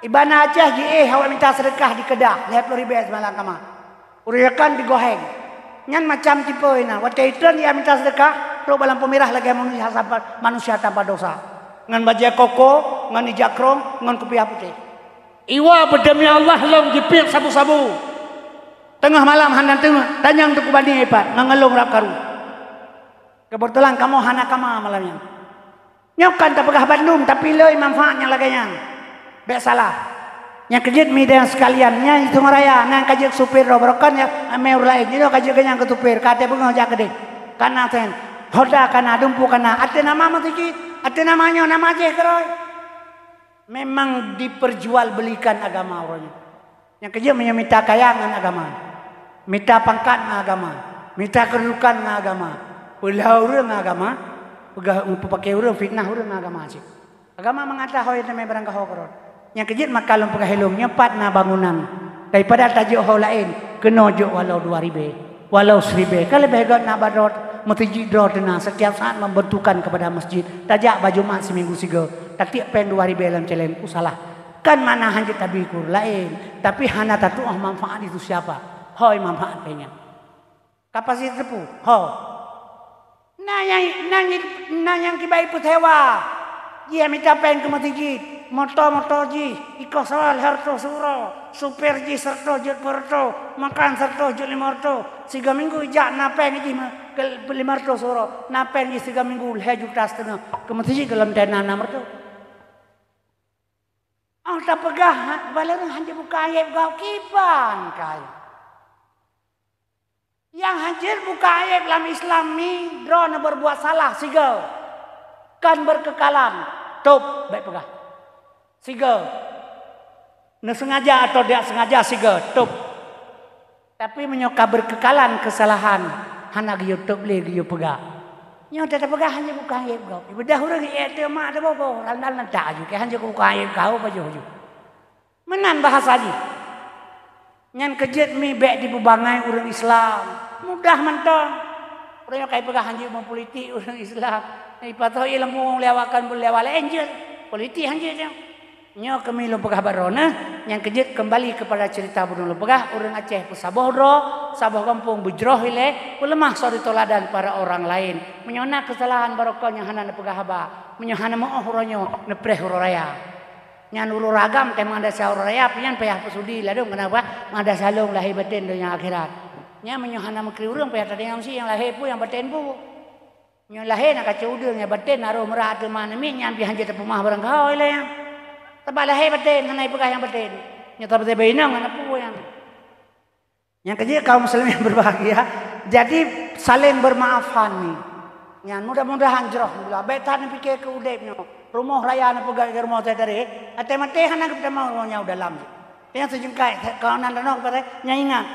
Iba na Aceh jiéh awak mita seudeukah di Kedah, lhée ploh ribée seumalam kama. Ureuëng nyan kan di Goh Heng. Nyan macam tipe inan, watée itreun ia mita seudeukah, trok bak lampôh mirah lagée manusia tanpa, manusia tanpa dosa. Ngon bajée koko, ngon ija krong, ngon kupiah putéh. Iwa beudemi Allah lom jipiep sabu-sabu. Teungoh malam hana teungoh, tanyong teungku bani ipat, ngon ngeulong rab karu. Keubeutulan kamoe hana kama malam nyan. Nyoe kan tapeugah bandum, tapi le manfaat nyang lagée nyan. Bék salah. Nyang keujeuet mi dan sekalian, nyan itu raya, nan ka jeuet supir droe, barokon ya, amé ureuëng laén. Nyoe ka jeuet geunyang keu supir, ka até beungoh jak keudeh. Kana sen, Honda kana, dumpu kana, até nama meuseujid, até nama nyoe, nama jih keudroe. Memang diperjualbelikan agama uroe nyoe. Nyang keujeuet meunyoe mita kaya ngon agama, mita pangkat ngon agama, mita keududukan ngon agama, peulheueh ureuëng ngon agama, peugah, peupakée ureuëng, fitnah ureuëng ngon agama cit. Agama meungata ho teumé barang gaho keurot. Nyang keujeuet maka lôn peugah ilôn, nyoe pat na bangunan. Daripada tajok ho laén, keunoe jok walau dua ribée, walau siribée. Ka leubeh gét na badrot, meuseujid droe teuna, setiap saat membutuhkan kepada masjid. Tajak bak Jumat siminggu sigoe, tatiek péng dua ribée lam céléng, ku salah. Kan makna hanjeuet tabi kur laén, tapi hana tatuoh manfaat itu siapa. Hoi manfaat péng nyan. Kapasitas teupeu, ho. Na nyang, na nyang, na nyang kibai peusewa. Jih mita péng keu meuseujid, moto-moto jih, ikoh sawa lhèe reutôh siuroe, supir jih sireutôh jeuet peuet reutôh, makan sireutôh jeuet limong reutôh, sigoe minggu ijak na péng jih me-, keu limong reutôh siuroe, na péng jih sigoe minggu lhèe juta siteungoh, keu meuseujid keu lom tena nam reutôh. Oh, tapeugah, bala ureuëng hanjeuet buka aéb gob kiban kai. Nyang hanjeuet buka aéb lam Islam mi, droeneuh berbuat salah sigoe, kon berkekalan, tôb, bék peugah. Sigoe. Neusengaja atau tidak sengaja sigoe, tôb. Tapi meunyoe ka berkekalan kesalahan, hana geuyue tôb lé geuyue peugah. Nyoe tapeugah hanjeuet buka aéb gob. Ibadah ureuëng ék teuh mak teuh boh-boh, randal nan tak aju, keu hanjeuet buka aéb kau pajoh ju. Meunan bahasa jih. Nyan keujeuet mi bék dipeubangai ureuëng Islam. Mudah mantong. Ureuëng nyoe kai peugah hanjeuet meupolitik ureuëng Islam. Ipatoh ilmu lewat kan lewat laén jeuet. Politik hanjeuet nyoe. Nyoe keumieng lôn peugah bak droeneuh, nyang keujeuet keumbali keupada ceurita bunoe lôn peugah, ureuëng Aceh peusaboh droe, saboh gampông beujroh ilée, peuleumah suri teuladan para orang laén. Meunyoe na keusalahan barokon nyang hana neupeugah haba, meunyoe hana meuoh uroe nyoe, neupreh uroe raya. Nyan ureuëng agam teuh meudesya uroe raya, pih nyan payah peusudi ladôm, kenapa? Meudesya lôn lahé batén donya akhirat. Nyan meunyoe hana meukri ureuëng, payah tadeungoe si nyang lahé peue nyang batén peue. Nyoe lahé na kacau udeueng, nyang batén na roh meurah teuma aneuk miet nyan pih hanjeuet tapeumah barang gahawa ilée nyan. Sabab lahé batén hana ipeugah nyang batén. Nyoe tabeutée bainong hana peue nyan. Nyang keujeuet kaum muslimin berbahagia, jadi saling bermaafan ni. Nyan mudah-mudahan jroh mula bék that neupike keu udeb nyoe. Rumoh raya neupeugah keu rumoh teutaré, até maté hana geutamong rumoh nyang u dalam. Nyang seujeungkai kawanan tanoh kepada nyang ingat.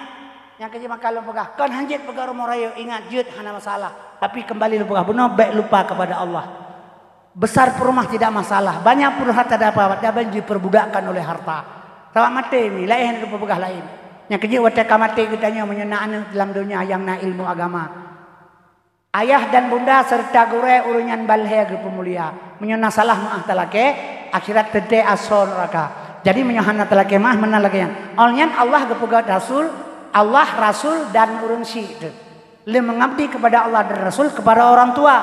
Nyang keujeuet maka lôn peugah, kon hanjeuet peugah rumoh rayeuk, ingat jeuet hana masalah. Tapi kembali lôn peugah bunoe bék lupa kepada Allah. Besar pun rumah tidak masalah, banyak pun harta dapat, tapi diperbudakkan oleh harta. Sabab maté mi, laén hana peugah laén. Nyang keujeuet watée ka maté geutanyoe meunyoe na aneuëk dalam donya nyang na ilmu agama. Ayah dan bunda serta gurée ureuëng nyan ban lhée geupeumulia. Meunyoe na salah meuáh talakée, akhirat teuntée asoe nuraka. Jadi meunyoe hana talakée meuáh meunan lagée nyan. Awaknyan Allah geupeugét Rasul, Allah, Rasul dan ureuëng syik teuh. Lé mengabdi kepada Allah dan Rasul kepada orang tua,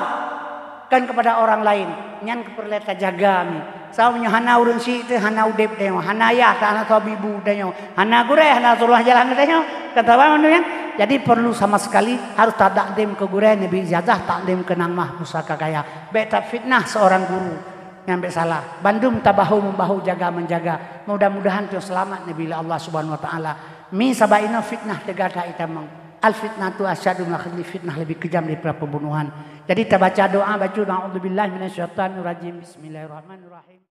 kon kepada orang laén. Nyan keupeureulee tajaga mi. Sabab meunyoe hana ureuëng syik teuh, hana udeb tanyoe, hana yah, hana soe ibu tanyoe, hana gurée, hana Rasulullah jalan tanyoe, kan sabab mandum nyan. Jadi perlu sama sekali harus tatakdim keu gurée, neubi ijazah takdim keu nan mah pusaka kaya. Bék tafitnah seorang guru, nyan bék salah. Bandum tabahu membahu jaga menjaga. Mudah-mudahan tu selamat neubi lé Allah Subhanahu wa taala. Mi sabab inoe fitnah teuga that itamong. Al fitnatu asyadu minal qatli, fitnah lebih kejam daripada pembunuhan. Jadi tabaca doa bacut, a'udzubillahi minasyaitonirrajim. Bismillahirrahmanirrahim.